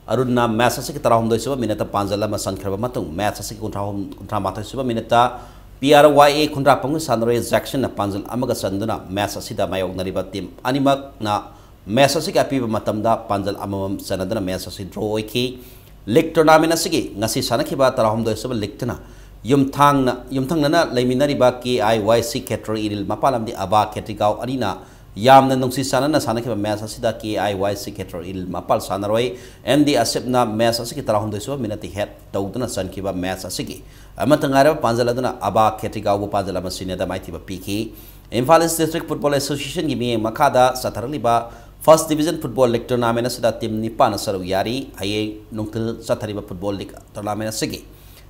ꯑꯔꯨꯟꯅ match ꯑꯁꯤꯒꯤ ꯇꯔꯥꯍꯨꯝꯗꯣꯏ ꯁꯨꯕ minute ꯇ ꯄꯥꯟꯖꯜ ꯑꯃ ꯆꯟꯈ꯭ꯔꯕ ꯃꯇꯨꯡ, match ꯑꯁꯤꯒꯤ ꯀꯨꯟꯊ꯭ꯔꯥ, ꯀꯨꯟꯊ꯭ꯔꯥ ꯃꯥꯊꯣꯏ ꯁꯨꯕ minute ꯇ P R Y A ꯈꯨꯟꯗ꯭ꯔꯥꯛꯄꯝꯒꯤ ꯁꯥꯟꯅꯔꯣꯏ Jackson ꯅ ꯄꯥꯟꯖꯜ ꯑꯃꯒ ꯆꯟꯗꯨꯅ match ꯑꯁꯤꯗ ꯃꯥꯌꯣꯛꯅꯔꯤꯕ team ꯑꯅꯤꯃꯛꯅ match ꯑꯁꯤꯒꯤ ꯑꯄꯤꯕ ꯃꯇꯝꯗ ꯄꯥꯟꯖꯜ ꯑꯃꯃꯝ ꯆꯟꯅꯗꯨꯅ match ꯑꯁꯤ draw ꯑꯣꯏꯈꯤ꯫ League tournament ꯑꯁꯤꯒꯤ ꯉꯁꯤ ꯁꯥꯟꯅꯈꯤꯕ ꯇꯔꯥꯍꯨꯝꯗꯣꯏ ꯁꯨꯕ league ꯇꯨꯅ ꯌꯨꯝꯊꯥꯡꯅ, ꯌꯨꯝꯊꯪꯅꯅ ꯂꯩꯃꯤꯟꯅꯔꯤꯕ K I Y C ꯈꯦꯇ꯭ꯔꯤ ꯏꯔꯤꯜ ꯃꯄꯥꯜ ꯑꯃꯗꯤ ꯑꯕꯥ ꯈꯦꯇ꯭ꯔꯤꯒꯥꯎ ꯑꯅꯤꯅ ꯌꯥꯝꯅ ꯅꯨꯡꯁꯤ ꯆꯥꯟꯅꯅ ꯁꯥꯟꯅꯈꯤꯕ match ꯑꯁꯤꯗ K I Y C ꯈꯦꯇ꯭ꯔꯤ ꯏꯔꯤꯜ ꯃꯄꯥꯜ ꯁꯥꯟꯅꯔꯣꯏ M D ꯑꯁꯤꯞꯅ match ꯑꯁꯤꯒꯤ ꯇꯔꯥꯍꯨꯝꯗꯣꯏ ꯁꯨꯕ minute ꯇ head ꯇꯧꯗꯨꯅ ꯆꯟꯈꯤꯕ match ꯑꯁꯤꯒꯤ ꯑꯃꯠꯇ ꯉꯥꯏꯔꯕ ꯄꯥꯟꯖꯜ ꯑꯗꯨꯅ ꯑꯕꯥ ꯈꯦꯇ꯭ꯔꯤꯒꯥꯎꯕꯨ ꯄꯥꯟꯖꯜ ꯑꯃ ꯁꯤꯅꯣꯗ ꯃꯥꯏꯊꯤꯕ ꯄꯤꯈꯤ꯫ Imphal East District Football Association ꯒꯤ ꯃꯤꯠꯌꯦꯡ ꯃꯈꯥꯗ ꯆꯠꯊꯔꯛꯂꯤꯕ First Division Football League Tournament ꯑꯁꯤꯗ team ꯅꯤꯄꯥꯟꯅ ꯁꯔꯨꯛ ꯌꯥꯔꯤ꯫ ꯍꯌꯦꯡ ꯅꯨꯡꯊꯤꯜ ꯆꯠꯊꯔꯤꯕ football league tournament ꯑꯁꯤꯒꯤ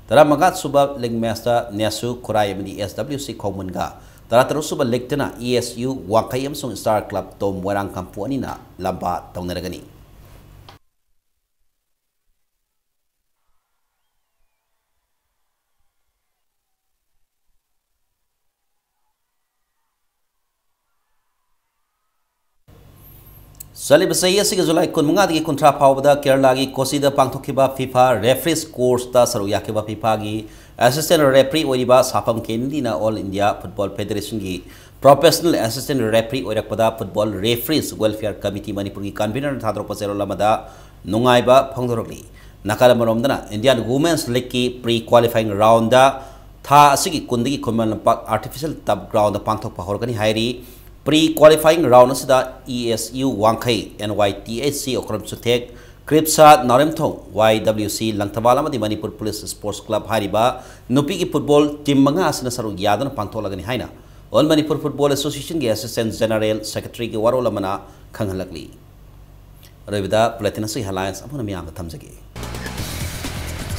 ꯇꯔꯥꯃꯉꯥ ꯁꯨꯕ league match ꯇ ꯅꯦꯁꯨ ꯈꯨꯔꯥꯏ ꯑꯃꯗꯤ S W C ꯈꯣꯡꯃꯨꯟꯒ, ꯇꯔꯥꯇꯔꯨꯛ ꯁꯨꯕ league ꯇꯨꯅ E S U ꯋꯥꯡꯈꯩ ꯑꯃꯁꯨꯡ Star Club ꯇꯣꯝ ꯃꯣꯏꯔꯥꯡ ꯀꯥꯡꯄꯣꯛ ꯑꯅꯤꯅ ꯂꯝꯕꯥ ꯇꯧꯅꯔꯒꯅꯤ꯫ ꯆꯠꯂꯤꯕ ꯆꯍꯤ ꯑꯁꯤꯒꯤ ꯖꯨꯂꯥꯏ ꯀꯨꯟꯃꯉꯥꯗꯒꯤ ꯀꯨꯟꯊ꯭ꯔꯥ ꯐꯥꯎꯕꯗ ꯀꯦꯔꯂꯥꯒꯤ ꯀꯣꯆꯤꯗ ꯄꯥꯡꯊꯣꯛꯈꯤꯕ FIFA Referees Course ꯇ ꯁꯔꯨꯛ ꯌꯥꯈꯤꯕ FIFA ꯒꯤ assistant referee ꯑꯣꯏꯔꯤꯕ ꯁꯥꯐꯝ ꯀꯦꯅꯤꯗꯤꯅ All India Football Federation ꯒꯤ professional assistant referee ꯑꯣꯏꯔꯛꯄꯗ Football Referees Welfare Committee ꯃꯅꯤꯄꯨꯔꯒꯤ convener ꯅ ꯊꯥꯗꯣꯔꯛꯄ ꯆꯦꯔꯣꯜ ꯑꯃꯗ ꯅꯨꯡꯉꯥꯏꯕ ꯐꯣꯡꯗꯣꯔꯛꯂꯤ꯫ ꯅꯥꯀꯜ ꯑꯃꯔꯣꯝꯗꯅ Indian Women's League ꯀꯤ pre qualifying round ꯊꯥ ꯑꯁꯤꯒꯤ ꯀꯨꯟꯗꯒꯤ Khuman Lampak artificial turf ground ꯗ ꯄꯥꯡꯊꯣꯛꯄ ꯍꯧꯔꯒꯅꯤ ꯍꯥꯏꯔꯤ꯫ Pre qualifying round ꯑꯁꯤꯗ E S U ꯋꯥꯡꯈꯩ, N Y T H C Okram ꯆꯨꯊꯦꯛ, ꯀ꯭ꯔꯤꯞꯁꯥ ꯅꯥꯎꯔꯦꯝꯊꯣꯡ, Y W C ꯂꯪꯊꯕꯥꯜ ꯑꯃꯗꯤ ꯃꯅꯤꯄꯨꯔ Police Sports Club ꯍꯥꯏꯔꯤꯕ ꯅꯨꯄꯤꯒꯤ football team ꯃꯉꯥ ꯑꯁꯤꯅ ꯁꯔꯨꯛ ꯌꯥꯗꯨꯅ ꯄꯥꯡꯊꯣꯛꯂꯒꯅꯤ ꯍꯥꯏꯅ All Manipur Football Association ꯒꯤ Assistant General Secretary ꯒꯤ ꯋꯥꯔꯣꯜ ꯑꯃꯅ ꯈꯪꯍꯜꯂꯛꯂꯤ꯫ ꯑꯔꯣꯏꯕꯗ bulletin ꯑꯁꯤꯒꯤ headlines ꯑꯃꯨꯛ ꯍꯟꯅ ꯃꯤꯌꯥꯝꯗ ꯊꯝꯖꯒꯦ꯫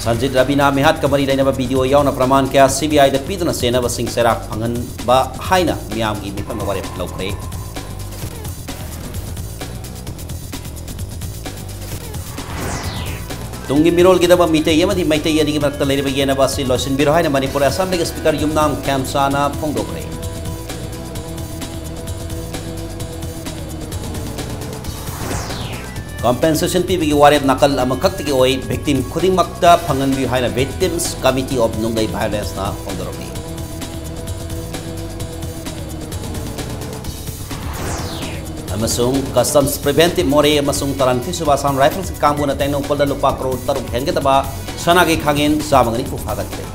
ꯁꯟꯖꯤꯠ ꯔꯕꯤꯅꯥ ꯃꯤꯍꯥꯠꯀ ꯃꯔꯤ ꯂꯩꯅꯕ ꯚꯤꯗꯤꯑꯣ ꯌꯥꯎꯅ ꯄ꯭ꯔꯃꯥꯟ ꯀꯌꯥ ꯁꯤꯕꯤꯑꯥꯏꯗ ꯄꯤꯗꯨꯅ ꯆꯦꯟꯅꯕꯁꯤꯡ ꯆꯩꯔꯥꯛ ꯐꯪꯍꯟꯕ ꯍꯥꯏꯅ ꯃꯤꯌꯥꯝꯒꯤ ꯃꯤꯐꯝꯅ ꯋꯥꯔꯦꯞ ꯂꯧꯈ꯭ꯔꯦ꯫ ꯇꯨꯡꯒꯤ ꯃꯤꯔꯣꯜꯒꯤꯗꯃꯛ ꯃꯤꯇꯩ ꯑꯃꯗꯤ ꯃꯩꯇꯩ ꯑꯅꯤꯒꯤ ꯃꯔꯛꯇ ꯂꯩꯔꯤꯕ ꯌꯦꯟꯅꯕ ꯑꯁꯤ ꯂꯣꯏꯁꯤꯟꯕꯤꯔꯣ ꯍꯥꯏꯅ ꯃꯅꯤꯄꯨꯔ ꯑꯦꯁꯦꯝꯕ꯭ꯂꯤꯒꯤ ꯁ꯭ꯄꯤꯀꯔ ꯌꯨꯝꯅꯥꯝ ꯈꯦꯝꯆꯥꯅ ꯐꯣꯡꯗꯣꯛꯈ꯭ꯔꯦ꯫ ꯀꯝꯄꯦꯟꯁꯦꯁꯟ ꯄꯤꯕꯒꯤ ꯋꯥꯔꯦꯞ ꯅꯥꯀꯜ ꯑꯃꯈꯛꯇꯒꯤ ꯑꯣꯏ, ꯚꯤꯛꯇꯤꯝ ꯈꯨꯗꯤꯡꯃꯛꯇ ꯐꯪꯍꯟꯕꯤꯌꯨ ꯍꯥꯏꯅ Victims Committee of ꯅꯨꯡꯒꯩ Violenceꯅ ꯐꯣꯡꯗꯣꯔꯛꯂꯤ꯫ ꯑꯃꯁꯨꯡ Customs Preventive ꯃꯣꯔꯦ ꯑꯃꯁꯨꯡ ꯇꯔꯥꯅꯤꯊꯣꯏ ꯁꯨꯕ ꯑꯁꯥꯝ ꯔꯥꯏꯐꯜꯁ ꯀꯥꯡꯕꯨꯅ ꯇꯦꯡꯅꯧꯄꯜꯗ ꯂꯨꯄꯥ ꯀꯔꯣꯔ ꯇꯔꯨꯛ ꯍꯦꯟꯒꯗꯕ ꯁꯅꯥꯒꯤ ꯈꯥꯡꯉꯦꯟ ꯆꯥꯝꯃꯒ ꯅꯤꯐꯨ ꯐꯥꯒꯠꯈ꯭ꯔꯦ꯫